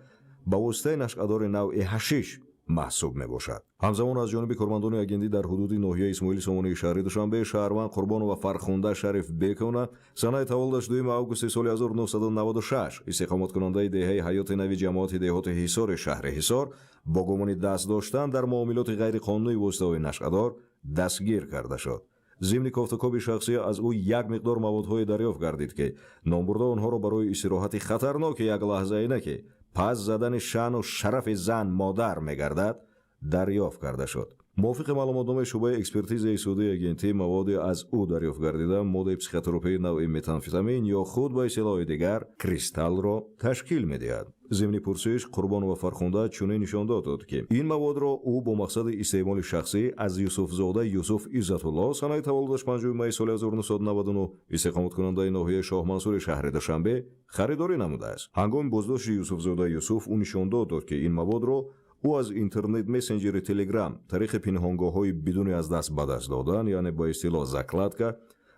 ба воситаи нашъадори навъи ҳашиш маҳсуб мебошад. Ҳамзамон аз ҷониби кормандони агентӣ дар ҳудуди ноҳияи Исмоили Сомонии шаҳри Душанбе шаҳрванд Қурбонова Фархунда Шарифбековна, санаи таваллудаш 2 августи соли 1996, истиқоматкунандаи деҳаи Ҳаёти Нави ҷамоати деҳоти Ҳисори шаҳри Ҳисор, бо гумони даст доштан дар муомилоти ғайриқонунии воситаҳои нашъадор дастгир карда шуд. Зимни кофтукоби шахсӣ аз ӯ як миқдор маводҳое дарёфт гардид, ки номбурда онҳоро барои истироҳати хатарноки яклаҳзаина, ки пас задани шаъну шарафи зан модар мегардад, дарёфт карда шуд. Мувофиқи маълумотномаи шӯъбаи экспертизаи судии агентӣ, маводе аз ӯ дарёфт гардида моддаи психотропии навъи метамфетамин ё худ ба истилоҳи дигар кристаллро ташкил медиҳад. Зимни пурсиш Қурбонова Фархунда чунин нишондод дод, ки ин маводро ӯ бо мақсади истеъмоли шахсӣ аз Юсуфзода Юсуф Иззатулло, санаи таваллудаш 5 майи соли 1999, истиқоматкунандаи ноҳияи Шоҳмансури шаҳри Душанбе, харидорӣ намудааст. Ҳангоми боздошти Юсуфзода Юсуф ӯ нишондод дод, ки ин маводро ӯ аз интернет мессенҷери Телеграм тариқи пинҳонгоҳҳои бидуни аз даст ба даст додан, яъне ба истилоҳ закладка,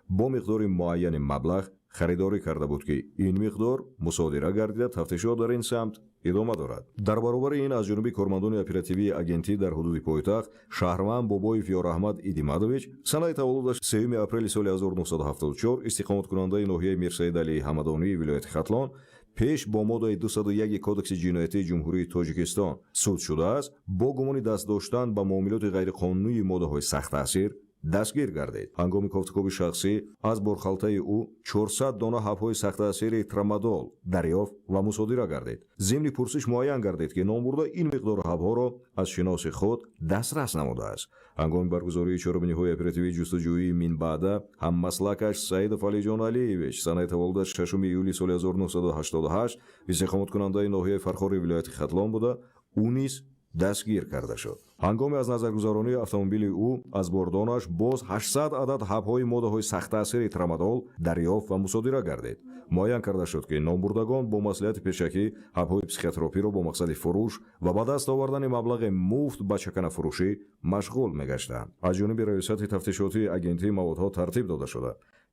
бо миқдори муайяни маблағ харидорӣ карда буд, ки ин миқдор мусодира гардида, тафтишот дар ин самт идома дорад. Дар баробари ин аз ҷониби кормандони оперативии агентӣ дар ҳудуди пойтахт шаҳрванд Бобоев Ёраҳмад Идимадович, санаи таваллудаш 3 апрели соли 1974, истиқоматкунандаи ноҳияи Мирсаид Алии Ҳамадонии вилояти Хатлон, Пеш бо моддаи 201 Кодекси ҷиноятии Ҷумҳурии Тоҷикистон суд шудааст, бо гумони даст доштан ба муомилоти ғайриқонунии моддаҳои сахттаъсир дастгир гардид. Ҳангоми кофтукоби шахсӣ аз борхалтаи ӯ 400 дона ҳабҳои сахттаъсири трамадол дарёфт ва мусодира гардид. Зимни пурсиш муайян гардид, ки номбурда ин миқдор ҳабҳоро аз шиноси худ дастрас намудааст. Ҳангоми баргузории чорабиниҳои оперативии ҷустуҷӯии минбаъда ҳаммаслакаш Саидов Алиҷон Алиевич, санаи таваллудаш 6 июли соли 1988, истиқоматкунандаи ноҳияи Фархори вилояти Хатлон буда, ӯ низ дастгир карда шуд. Ҳангоми аз назаргузаронии автомобили ӯ аз бордонаш боз 800 адад ҳабҳои моддаҳои сахттаъсири трамадол дарёфт ва мусодира гардид. Муайян карда шуд, ки номбурдагон бо маслиҳати пешакӣ ҳабҳои психотропиро бо мақсади фурӯш ва ба даст овардани маблағи муфт ба чаканафурӯшӣ машғул мегаштанд. Аз ҷониби Раёсати тафтишотии агентии маводҳо тартиб дода шуда,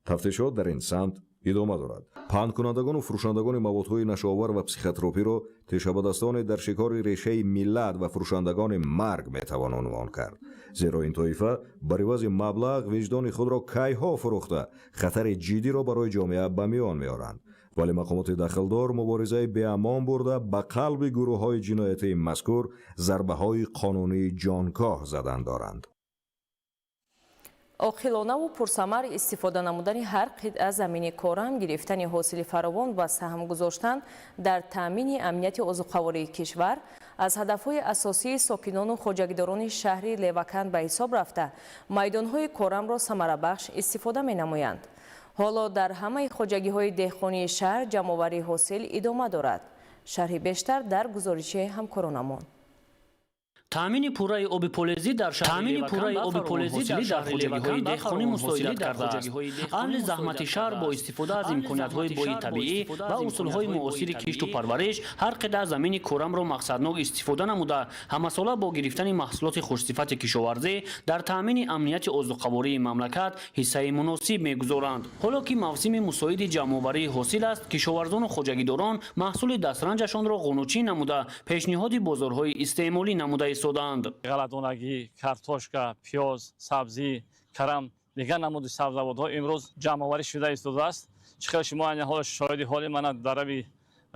тафтишот дар ин самт идома дорад. Паҳнкунандагону фурӯшандагони маводҳои нашоовар ва психотропиро тешабадастоне дар шикори решаи миллат ва фурӯшандагони марг метавон унвон кард, зеро ин тоифа бар ивази маблағ виҷдони худро кайҳо фурӯхта, хатари ҷиддиро барои ҷомеа ба миён меоранд. Вале мақомоти дахлдор муборизаи беамон бурда, ба қалби гурӯҳҳои ҷиноятии мазкур зарбаҳои қонунии ҷонкоҳ задан доранд. Оқилонаву пурсамар истифода намудани ҳар қитъа замини корам, гирифтани ҳосили фаровон ва саҳм гузоштан дар таъмини амнияти озуқавории кишвар аз ҳадафҳои асосии сокинону хоҷагидорони шаҳри Леваканд ба ҳисоб рафта, майдонҳои корамро самарабахш истифода менамоянд. Ҳоло дар ҳамаи хоҷагиҳои деҳқонии шаҳр ҷамъоварии ҳосил идома дорад. Шарҳи бештар дар гузориши ҳамкоронамон. Таъмини пурраи оби полезӣ дар шаҳри хоҷагиҳои деҳқонӣ мусоидат кардааст. Аҳли заҳмати шаҳр бо истифода аз имкониятҳои бои табиӣ ва усулҳои муосири кишту парвариш ҳар қитъа замини корамро мақсаднок истифода намуда, ҳамасола бо гирифтани маҳсулоти хушсифати кишоварзӣ дар таъмини амнияти озуқавории мамлакат ҳиссаи муносиб мегузоранд. Ҳоло ки мавсими мусоиди ҷамъоварии ҳосил аст, кишоварзону хоҷагидорон маҳсули дастранҷашонро ғунучин намуда, пешниҳоди бозорҳои истеъмолӣ намуда истоданд. Ғалладонагӣ, картошка, пиёз, сабзӣ, карам, дигар намуди сабзавотҳо имрӯз ҷамъоварӣ шуда истодааст. Чӣ хел шумо айни ҳол шоҳиди ҳоли мана дарави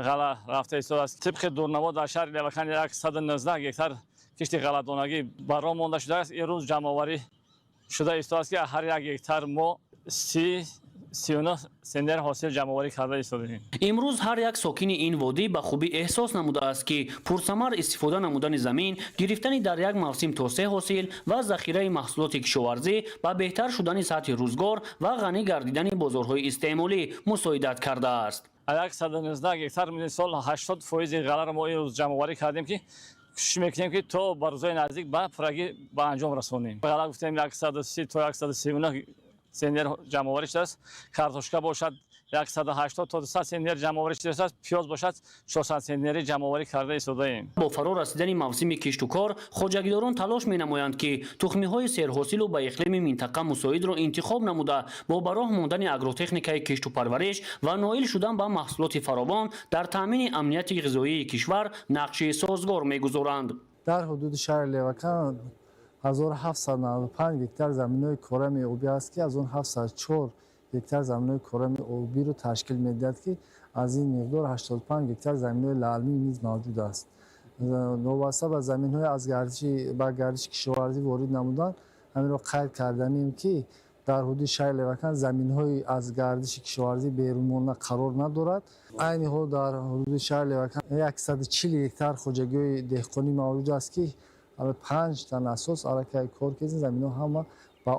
ғалла рафта истодааст. Тибқи дурнамо дар шаҳри Леваканд 119 гектар кишти ғалладонагӣ ба роҳ монда шудааст. Имрӯз ҷамъоварӣ шуда истодааст, ки ҳар як гектар мо 30-39 центнер ҳосил ҷамъоварӣ карда истодаем. Имрӯз ҳар як сокини ин водӣ ба хубӣ эҳсос намудааст, ки пурсамар истифода намудани замин, гирифтани дар як мавсим то се ҳосил ва захираи маҳсулоти кишоварзӣ ба беҳтар шудани сатҳи рӯзгор ва ғанӣ гардидани бозорҳои истеъмолӣ мусоидат кардааст. 119 гектар сол 80% ғалларо мо имрӯз ҷамъоварӣ кардем, ки кӯшиш мекунем, ки то ба рӯзҳои наздик ба пуррагӣ ба анҷом расонем. Ғалла гуфтем 130 то 139 центнер ҷамъоварӣ шудааст. Картошка бошад 180 то 200 центнер ҷамъоварӣ шудааст. Пиёз бошад 400 центнери ҷамъоварӣ карда истодаем. Бо фаро расидани мавсими киштукор хоҷагидорон талош менамоянд, ки тухмиҳои серҳосилу ба иқлими минтақа мусоидро интихоб намуда, бо ба роҳ мондани агротехникаи кишту парвариш ва ноил шудан ба маҳсулоти фаровон дар таъмини амнияти ғизоии кишвар нақши созгор мегузоранд. Дар ҳудуди шаҳри Леваканд 1795 гектар заминҳои корами обӣ аст, ки аз он 704 гектар заминҳои корами обиро ташкил медиҳад, ки аз ин миқдор 85 гектар заминҳои лаълмӣ низ мавҷуд аст. Новобаста ба заминҳои аз ба гардиши кишоварзӣ ворид намудан, ҳаминро қайд карданем, ки дар ҳудуди шаҳри Леваканд заминҳои аз гардиши кишоварзӣ берунмонда қарор надорад. Айни ҳол дар ҳудуди шаҳри Леваканд 140 гектар хоҷагиҳои деҳқонӣ мавҷуд аст, ки панҷ тан асос аллакай кор кезин заминҳо ҳама ба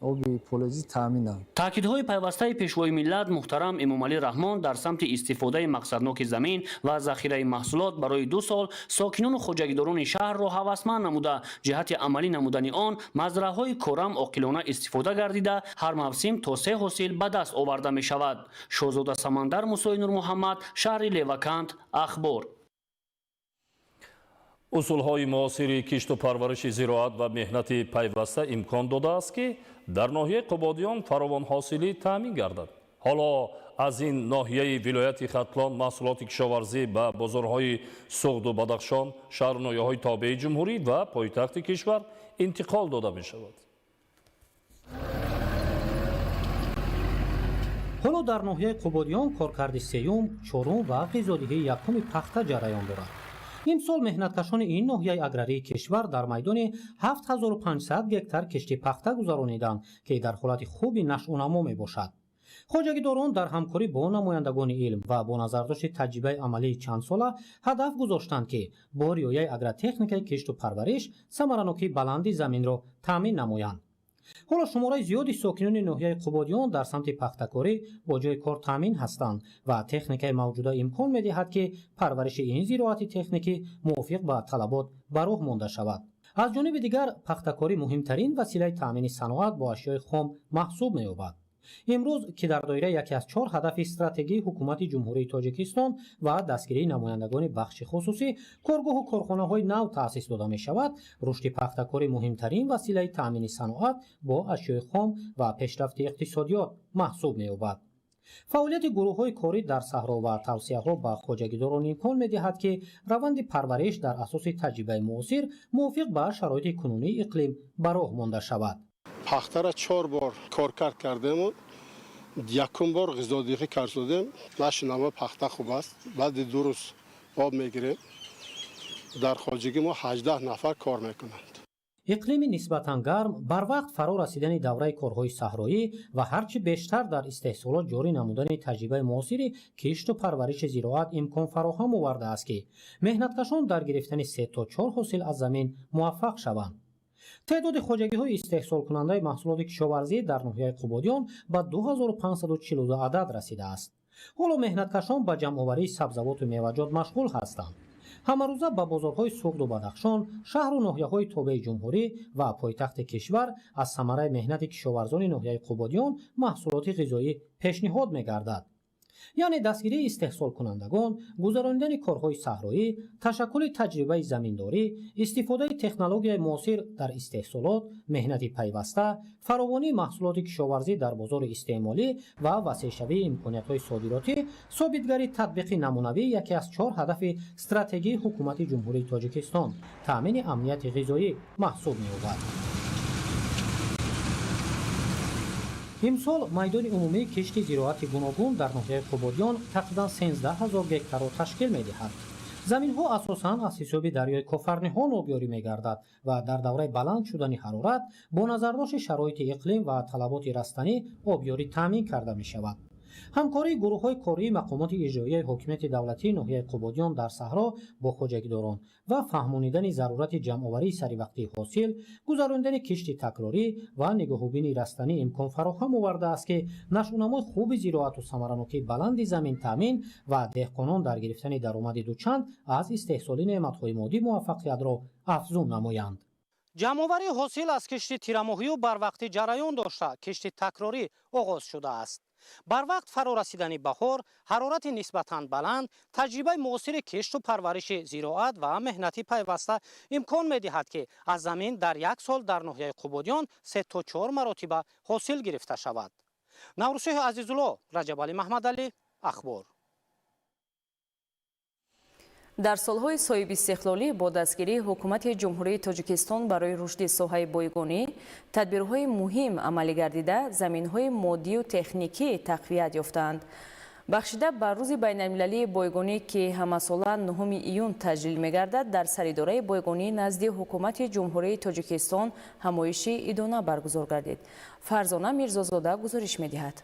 оби полезӣ таъминанд. Таъкидҳои пайвастаи Пешвои миллат муҳтарам Эмомалӣ Раҳмон дар самти истифодаи мақсадноки замин ва захираи маҳсулот барои 2 сол сокинону хоҷагидорони шаҳрро ҳавасманд намуда, ҷиҳати амалӣ намудани он мазраъҳои корам оқилона истифода гардида, ҳар мавсим то 3 ҳосил ба даст оварда мешавад. Шоҳзода Самандар, Мусои Нурмуҳаммад, шаҳри Леваканд, Ахбор. Усулҳои муосири кишту парвариши зироат ва меҳнати пайваста имкон додааст, ки дар ноҳияи Қубодиён фаровонҳосилӣ таъмин гардад. Ҳоло аз ин ноҳияи вилояти Хатлон маҳсулоти кишоварзӣ ба бозорҳои Суғду Бадахшон, шаҳру ноҳияҳои тобеи ҷумҳурӣ ва пойтахти кишвар интиқол дода мешавад. Ҳоло дар ноҳияи Қубодиён коркарди сеюм, чорум ва ғизодиҳии якуми пахта ҷараён дорад. Имсол меҳнаткашони ин ноҳияи аграрии кишвар дар майдони 7500 гектар кишти пахта гузарониданд, ки дар ҳолати хуби нашъунамо мебошад. Хоҷагидорон дар ҳамкорӣ бо намояндагони илм ва бо назардошти таҷрибаи амалии чандсола ҳадаф гузоштанд, ки бо риояи агротехникаи кишту парвариш самаранокии баланди заминро таъмин намоянд. Ҳоло шумораи зиёди сокинони ноҳияи Қубодиён дар самти пахтакорӣ бо ҷои кор таъмин ҳастанд ва техникаи мавҷуда имкон медиҳад, ки парвариши ин зироати техникӣ мувофиқ ба талабот ба роҳ монда шавад. Аз ҷониби дигар, пахтакорӣ муҳимтарин василаи таъмини саноат бо ашёи хом маҳсуб меёбад. Имрӯз, ки дар доираи яке аз чор ҳадафи стратегии Ҳукумати Ҷумҳурии Тоҷикистон ва дастгирии намояндагони бахши хусусӣ коргоҳу корхонаҳои нав таъсис дода мешавад, рушди пахтакорӣ муҳимтарин василаи таъмини саноат бо ашёи хом ва пешрафти иқтисодиёт маҳсуб меёбад. Фаъолияти гурӯҳҳои корӣ дар саҳро ва тавсияҳо ба хоҷагидорон имкон медиҳад, ки раванди парвариш дар асоси таҷрибаи муосир мувофиқ ба шароити кунунии иқлим ба роҳ монда шавад. Пахтара 4 бор коркард кардему, якум бор ғизодиҳӣ кардодем. Нашинамо пахта хуб аст. Баъди 2 рӯз об мегирем. Дар хоҷагӣ мо 18 нафар кор мекунанд. Иқлими нисбатан гарм, барвақт фаро расидани давраи корҳои саҳроӣ ва ҳарчи бештар дар истеҳсолот ҷорӣ намудани таҷрибаи муосири кишту парвариши зироат имкон фароҳам овардааст, ки меҳнаткашон дар гирифтани 3 то 4 ҳосил аз замин муваффақ шаванд. Теъдоди хоҷагиҳои истеҳсолкунандаи маҳсулоти кишоварзӣ дар ноҳияи Қубодиён ба 2542 адад расидааст. Ҳоло меҳнаткашон ба ҷамъоварии сабзавоту меваҷот машғул ҳастанд. Ҳамарӯза ба бозорҳои Суғду Бадахшон, шаҳру ноҳияҳои тобеи ҷумҳурӣ ва пойтахти кишвар аз самараи меҳнати кишоварзони ноҳияи Қубодиён маҳсулоти ғизоӣ пешниҳод мегардад. Яъне дастгирии истеҳсолкунандагон, гузаронидани корҳои саҳроӣ, ташаккули таҷрибаи заминдорӣ, истифодаи технологияи муосир дар истеҳсолот, меҳнати пайваста, фаровонии маҳсулоти кишоварзӣ дар бозори истеъмолӣ ва васеъшавии имкониятҳои содиротӣ собитгари татбиқи намунавии яке аз 4 ҳадафи стратегии Ҳукумати Ҷумҳурии Тоҷикистон таъмини амнияти ғизоӣ маҳсуб меёбад. Имсол майдони умумии кишти зироати гуногун дар ноҳияи Қубодиён тақрибан 13 000 гектарро ташкил медиҳад. Заминҳо асосан аз ҳисоби дарёи Кофарниҳон обёрӣ мегардад ва дар давраи баланд шудани ҳарорат бо назардошти шароити иқлим ва талаботи растанӣ обёрӣ таъмин карда мешавад. Ҳамкории гурӯҳҳои кории мақомоти иҷроияи ҳокимияти давлатии ноҳияи Қубодиён дар саҳро бо хоҷагидорон ва фаҳмонидани зарурати ҷамъоварии саривақтии ҳосил, гузаронидани кишти такрорӣ ва нигоҳубини растанӣ имкон фароҳам овардааст, ки нашъунамои хуби зироату самаранокии баланди замин таъмин ва деҳқонон дар гирифтани даромади дучанд аз истеҳсоли неъматҳои моддӣ муваффақиятро афзун намоянд. Ҷамъоварии ҳосил аз кишти тирамоҳию барвақтӣ ҷараён дошта, кишти такрорӣ оғоз шудааст. Барвақт фаро расидани баҳор, ҳарорати нисбатан баланд, таҷрибаи муосири кишту парвариши зироат ва меҳнати пайваста имкон медиҳад, ки аз замин дар як сол дар ноҳияи Қубодиён 3 то 4 маротиба ҳосил гирифта шавад. Наврӯзшоҳи Азизулло, Раҷабалӣ Маҳмадалӣ, Ахбор. Дар солҳои соҳибистиқлолӣ бо дастгирии Ҳукумати Ҷумҳурии Тоҷикистон барои рушди соҳаи бойгонӣ тадбирҳои муҳим амалӣ гардида, заминҳои моддию техникӣ тақвият ёфтаанд. Бахшида ба рӯзи байналмилалии бойгонӣ, ки ҳамасола 9 июн таҷлил мегардад, дар саридораи бойгонӣ назди Ҳукумати Ҷумҳурии Тоҷикистон ҳамоиши идона баргузор гардид. Фарзона Мирзозода гузориш медиҳад.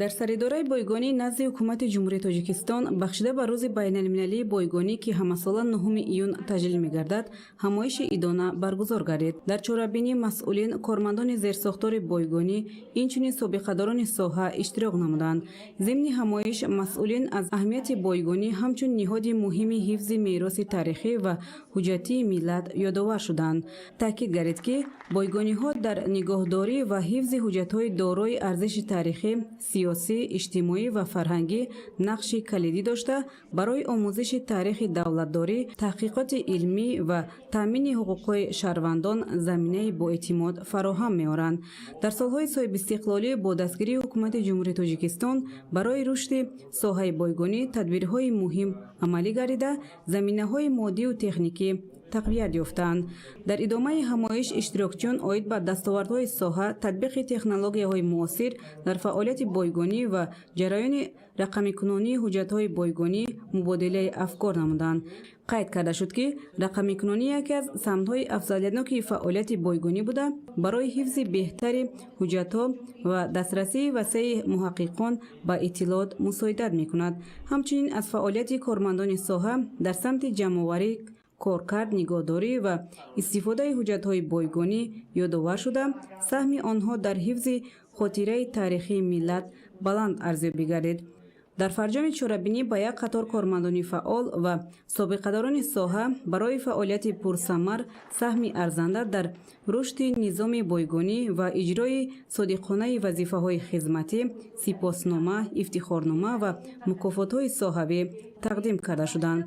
Дар саридораи бойгонӣ назди Ҳукумати Ҷумҳурии Тоҷикистон бахшида ба рӯзи байналмилалии бойгонӣ, ки ҳамасола 9 июн таҷлил мегардад, ҳамоиши идона баргузор гардид. Дар чорабинӣ масъулин, кормандони зерсохтори бойгонӣ, инчунин собиқадорони соҳа иштирок намуданд. Зимни ҳамоиш масъулин аз аҳамияти бойгонӣ ҳамчун ниҳоди муҳими ҳифзи мероси таърихӣ ва ҳуҷҷатии миллат ёдовар шуданд. Таъкид гардид, ки бойгониҳо дар нигоҳдорӣ ва ҳифзи ҳуҷҷатҳои дорои арзиши таърихӣ, сиёсӣ, иҷтимоӣ ва фарҳангӣ нақши калидӣ дошта, барои омӯзиши таърихи давлатдорӣ, таҳқиқоти илмӣ ва таъмини ҳуқуқҳои шаҳрвандон заминаи боэътимод фароҳам меоранд. Дар солҳои соҳибистиқлолӣ бо дастгирии Ҳукумати Ҷумҳурии Тоҷикистон барои рушди соҳаи бойгонӣ тадбирҳои муҳим амалӣ гардида, заминаҳои моддию техникӣ тақвият ёфтаанд. Дар идомаи ҳамоиш иштирокчиён оид ба дастовардҳои соҳа, татбиқи технологияҳои муосир дар фаъолияти бойгонӣ ва ҷараёни рақамикунонии ҳуҷҷатҳои бойгонӣ мубодилаи афкор намуданд. Қайд карда шуд, ки рақамикунонӣ яке аз самтҳои афзалиятноки фаъолияти бойгонӣ буда, барои ҳифзи беҳтари ҳуҷҷатҳо ва дастрасии васеи муҳаққиқон ба иттилоот мусоидат мекунад. Ҳамчунин аз фаъолияти кормандони соҳа дар самти ҷамъоварӣ, коркард, нигоҳдорӣ ва истифодаи ҳуҷҷатҳои бойгонӣ ёдовар шуда, саҳми онҳо дар ҳифзи хотираи таърихии миллат баланд арзёбӣ гардид. Дар фарҷоми чорабинӣ ба як қатор кормандони фаъол ва собиқадорони соҳа барои фаъолияти пурсамар, саҳми арзанда дар рушди низоми бойгонӣ ва иҷрои содиқонаи вазифаҳои хизматӣ сипоснома, ифтихорнома ва мукофотҳои соҳавӣ тақдим карда шуданд.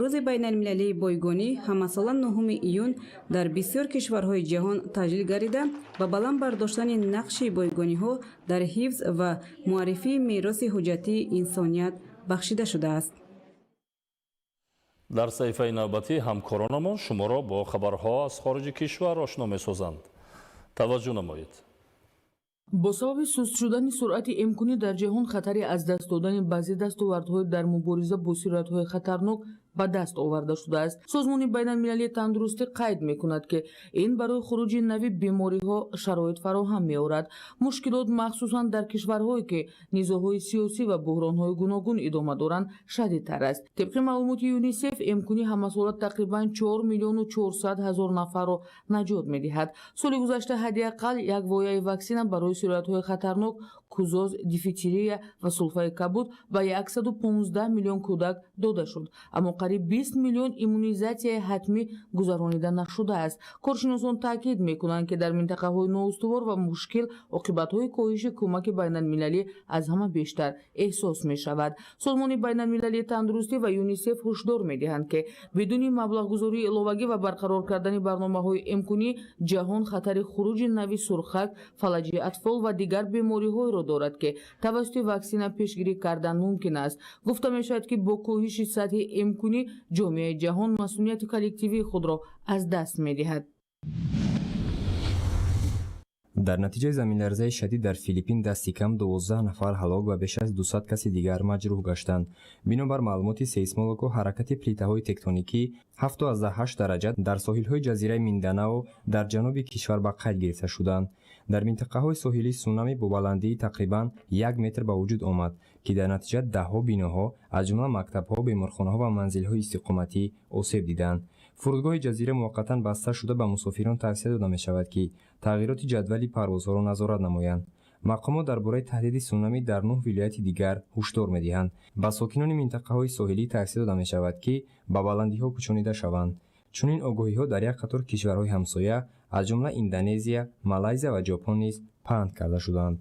Рӯзи байналмилалии бойгонӣ ҳамасола 9 июн дар бисёр кишварҳои ҷаҳон таҷлил гардида, ба баланд бардоштани нақши бойгониҳо дар ҳифз ва муаррифии мероси ҳуҷҷатии инсоният бахшида шудааст. Дар саҳифаи навбатӣ ҳамкоронамон шуморо бо хабарҳо аз хориҷи кишвар ошно месозанд. Таваҷҷӯҳ намоед. Бо сабаби суст шудани суръати эмкунӣ дар ҷаҳон, хатари аз даст додани баъзе дастовардҳои дар мубориза бо сироятҳои хатарнок ба даст оварда шудааст. Созмони байналмилалии тандурустӣ қайд мекунад, ки ин барои хуруҷи нави бемориҳо шароит фароҳам меорад. Мушкилот махсусан дар кишварҳое, ки низоъҳои сиёсӣ ва буҳронҳои гуногун идома доранд, шадидтар аст. Тибқи маълумоти ЮНИСЕФ, эмкунӣ ҳамасола тақрибан 4 миллиону 400 ҳазор нафарро наҷот медиҳад. Соли гузашта ҳадди ақал як вояи ваксина барои сироятҳои хатарнок кузоз, дифтерия ва сулфаи кабуд ба 115 миллион кӯдак дода шуд, аммо қариб 20 миллион иммунизатсияи ҳатмӣ гузаронида нашудааст. Коршиносон таъкид мекунанд, ки дар минтақаҳои ноустувор ва мушкил оқибатҳои коҳиши кӯмаки байналмилалӣ аз ҳама бештар эҳсос мешавад. Созмони байналмилалии тандурустӣ ва ЮНИСЕФ ҳушдор медиҳанд, ки бидуни маблағгузории иловагӣ ва барқарор кардани барномаҳои эмкунӣ ҷаҳон хатари хуруҷи нави сурхак, фалаҷи атфол ва дигар бемориҳоеро дорад, ки тавассути ваксина пешгирӣ кардан мумкин аст. Гуфта мешавад, ки бо коҳиши сатҳи эмкунӣ ҷомеаи ҷаҳон масъулияти коллективии худро аз даст медиҳад. Дар натиҷаи заминларзаи шадид дар Филиппин дасти кам 12 нафар ҳалок ва беш аз 200 каси дигар маҷрӯҳ гаштанд. Бинобар маълумоти сейсмологҳо, ҳаракати плитаҳои тектоникӣ 7,8 дараҷа дар соҳилҳои ҷазираи Минданао дар ҷануби кишвар ба қайд гирифта шуданд. Дар минтақаҳои соҳилӣ сунами бо баландии тақрибан 1 метр ба вуҷуд омад, ки дар натиҷа даҳҳо биноҳо, аз ҷумла мактабҳо, беморхонаҳо ва манзилҳои истиқоматӣ осеб диданд. Фурудгоҳи ҷазира муваққатан баста шуда, ба мусофирон тавсия дода мешавад, ки тағйироти ҷадвали парвозҳоро назорат намоянд. Мақомот дар бораи таҳдиди сунами дар 9 вилояти дигар ҳушдор медиҳанд. Ба сокинони минтақаҳои соҳилӣ тавсия дода мешавад, ки ба баландиҳо кӯчонида шаванд. Чунин огоҳиҳо дар як қатор кишварҳои ҳамсоя, аз ҷумла Индонезия, Малайзия ва Ҷопон низ паҳн карда шуданд.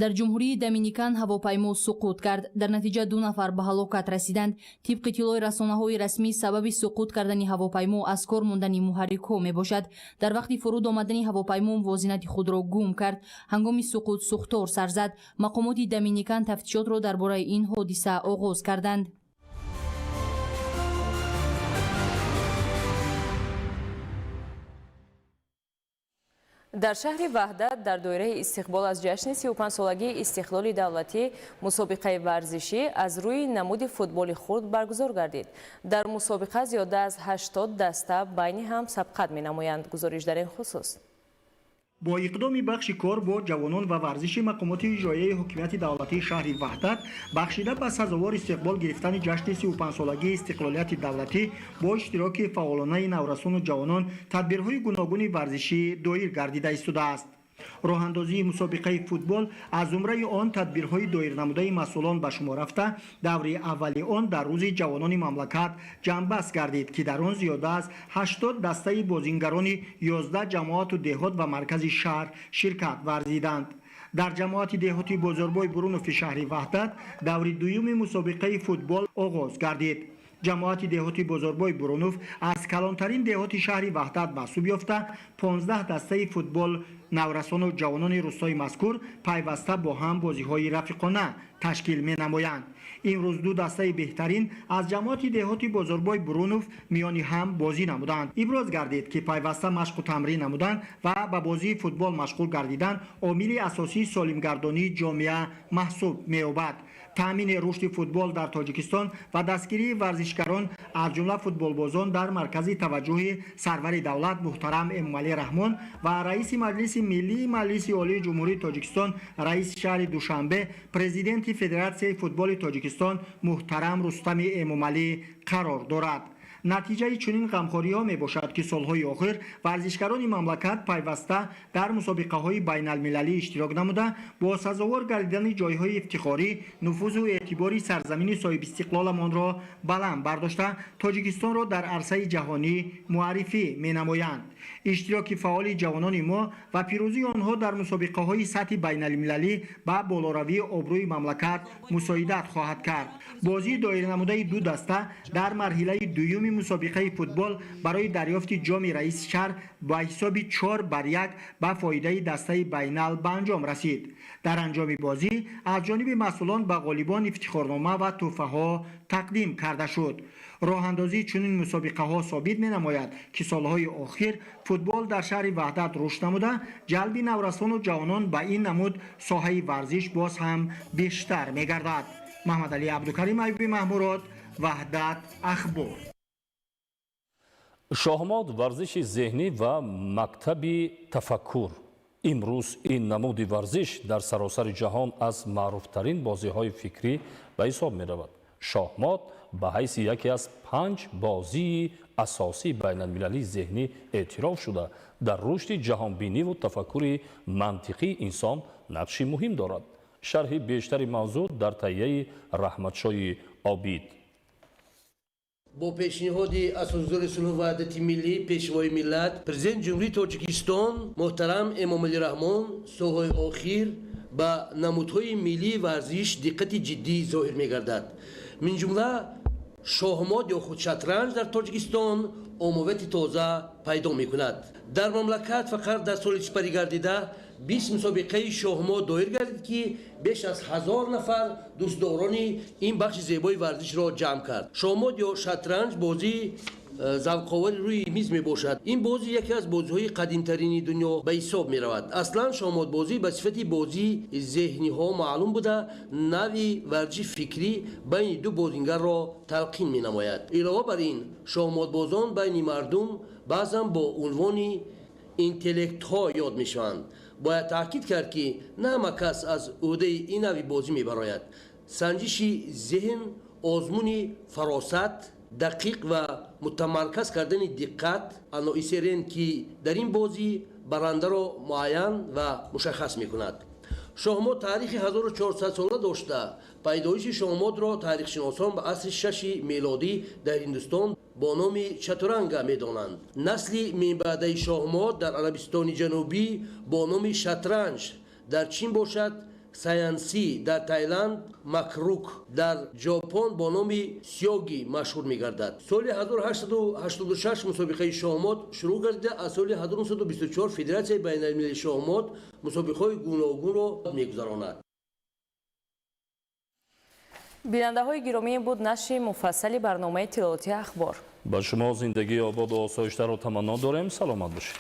Дар ҷумҳурии Доминикан ҳавопаймо суқут кард. Дар натиҷа 2 нафар ба ҳалокат расиданд. Тибқи иттилои расонаҳои расмӣ, сабаби суқут кардани ҳавопаймо аз кор мондани муҳаррикҳо мебошад. Дар вақти фуруд омадани ҳавопаймо мувозинати худро гум кард. Ҳангоми суқут сӯхтор сар зад. Мақомоти Доминикан тафтишотро дар бораи ин ҳодиса оғоз карданд. Дар шаҳри Ваҳдат дар доираи истиқбол аз ҷашни 35-солагии истиқлоли давлатӣ мусобиқаи варзишӣ аз рӯи намуди футболи хурд баргузор гардид. Дар мусобиқа зиёда аз 80 даста байни ҳам сабқат менамоянд. Гузориш дар ин хусус. Бо иқдоми бахши кор бо ҷавонон ва варзиши мақомоти иҷроияи ҳокимияти давлатии шаҳри Ваҳдат бахшида ба сазовор истиқбол гирифтани ҷашни 35-солагии истиқлолияти давлатӣ бо иштироки фаъолонаи наврасону ҷавонон тадбирҳои гуногуни варзишӣ доир гардида истодааст. Роҳандозии мусобиқаи футбол аз зумраи он тадбирҳои доирнамудаи масъулон ба шумор рафта, даври аввали он дар рӯзи ҷавонони мамлакат ҷамъбаст гардид, ки дар он зиёда аз 80 дастаи бозингарони 11 ҷамоату деҳот ва маркази шаҳр ширкат варзиданд. Дар ҷамоати деҳоти Бозорбой Бурунофи шаҳри Ваҳдат даври дуюми мусобиқаи футбол оғоз гардид. Ҷамоати деҳоти Бозорбой Бурунов аз калонтарин деҳоти шаҳри Ваҳдат маҳсуб ёфта, 15 дастаи футбол наврасону ҷавонони рӯстои мазкур пайваста бо ҳам бозиҳои рафиқона ташкил менамоянд. Имрӯз ду дастаи беҳтарин аз ҷамоати деҳоти Бозорбой Бурунов миёни ҳам бозӣ намуданд. Иброз гардид, ки пайваста машқу тамрин намудан ва ба бозии футбол машғул гардидан омили асосии солимгардонии ҷомеа маҳсуб меёбад. Таъмини рушди футбол дар Тоҷикистон ва дастгирии варзишгарон, аз ҷумла футболбозон, дар маркази таваҷҷӯҳи сарвари давлат муҳтарам Эмомалӣ Раҳмон ва раиси Маҷлиси Миллии Маҷлиси Олии Ҷумҳурии Тоҷикистон, раиси шаҳри Душанбе, президенти Федератсияи футболи Тоҷикистон муҳтарам Рустами Эмомалӣ қарор дорад. Натиҷаи чунин ғамхориҳо мебошад, ки солҳои охир варзишгарони мамлакат пайваста дар мусобиқаҳои байналмилалӣ иштирок намуда, бо сазовор гардидани ҷойҳои ифтихорӣ нуфузу эътибори сарзамини соҳибистиқлоламонро баланд бардошта, Тоҷикистонро дар арсаи ҷаҳонӣ муаррифӣ менамоянд. Иштироки фаъоли ҷавонони мо ва пирӯзии онҳо дар мусобиқаҳои сатҳи байналмилалӣ ба болоравии обрӯи мамлакат мусоидат хоҳад кард. Бозии доирнамудаи ду даста дар марҳилаи дуюми мусобиқаи футбол барои дарёфти ҷоми раиси шаҳр ба ҳисоби 4-1 ба фоидаи дастаи Байнал ба анҷом расид. Дар анҷоми бозӣ аз ҷониби масъулон ба ғолибон ифтихорнома ва тӯҳфаҳо тақдим карда шуд. Роҳандозии чунин мусобиқаҳо собит менамояд, ки солҳои охир футбол дар шаҳри Ваҳдат рушд намуда, ҷалби наврасону ҷавонон ба ин намуд соҳаи варзиш боз ҳам бештар мегардад. Маҳмадалӣ Абдукарим, Аюби Маҳмурод, Ваҳдат Ахбор. Шоҳмот варзиши зеҳнӣ ва мактаби тафаккур. Имрӯз ин намуди варзиш дар саросари ҷаҳон аз маъруфтарин бозиҳои фикрӣ ба ҳисоб меравад. Шоҳмот ба ҳайси яке аз 5 бозии асосии байналмилалии зеҳнӣ эътироф шуда, дар рушди ҷаҳонбиниву тафаккури мантиқии инсон нақши муҳим дорад. Шарҳи бештари мавзӯъ дар таҳияи Раҳматшоҳи Обид. Бо пешниҳоди Асосгузори сулҳу ваҳдати миллӣ, Пешвои миллат, Президенти Ҷумҳурии Тоҷикистон муҳтарам Эмомалӣ Раҳмон солҳои охир ба намудҳои миллии варзиш диққати ҷиддӣ зоҳир мегардад. Минҷумла шоҳмот ё худ шатранҷ дар Тоҷикистон омовияти тоза пайдо мекунад. Дар мамлакат фақат дар соли сипарӣ гардида 20 мусобиқаи шоҳмот доир гардид, ки беш аз 1000 нафар дӯстдорони ин бахши зебои варзишро ҷамъ кард. Шоҳмот ё шатранҷ бозии завқовари рӯи миз мебошад. Ин бозӣ яке аз бозиҳои қадимтарини дунё ба ҳисоб меравад. Аслан шоҳмотбозӣ ба сифати бозии зеҳниҳо маълум буда, нави варзиши фикрӣ байни ду бозингарро талқин менамояд. Илова бар ин, шоҳмотбозон байни мардум баъзан бо унвони интеллектҳо ёд мешаванд. Бояд таъкид кард, ки на ҳама кас аз ӯҳдаи ин нави бозӣ мебарояд. Санҷиши зеҳн, озмуни фаросат, дақиқ ва мутамарказ кардани диққат аноисерен, ки дар ин бозӣ барандаро муайян ва мушаххас мекунад. Шоҳмот таърихи 1400 сола дошта, пайдоиши шоҳмотро таърихшиносон ба асри 6 мелодӣ дар Ҳиндустон бо номи чатуранга медонанд. Насли минбаъдаи шоҳмот дар Арабистони Ҷанубӣ бо номи шатранҷ, дар Чин бошад саянсӣ, дар Таиланд макрук, дар Ҷопон бо номи сёги машҳур мегардад. Соли 1886 мусобиқаи шоҳмот шурӯъ гардида, аз соли 1924 Федератсияи байналмилалии шоҳмот мусобиқаҳои гуногунро мегузаронад. Бинандаҳои гиромӣ, буд нашри муфассали барномаи тиловати ахбор. Ба шумо зиндагии ободу осоиштаро таманно дорем. Саломат бошед.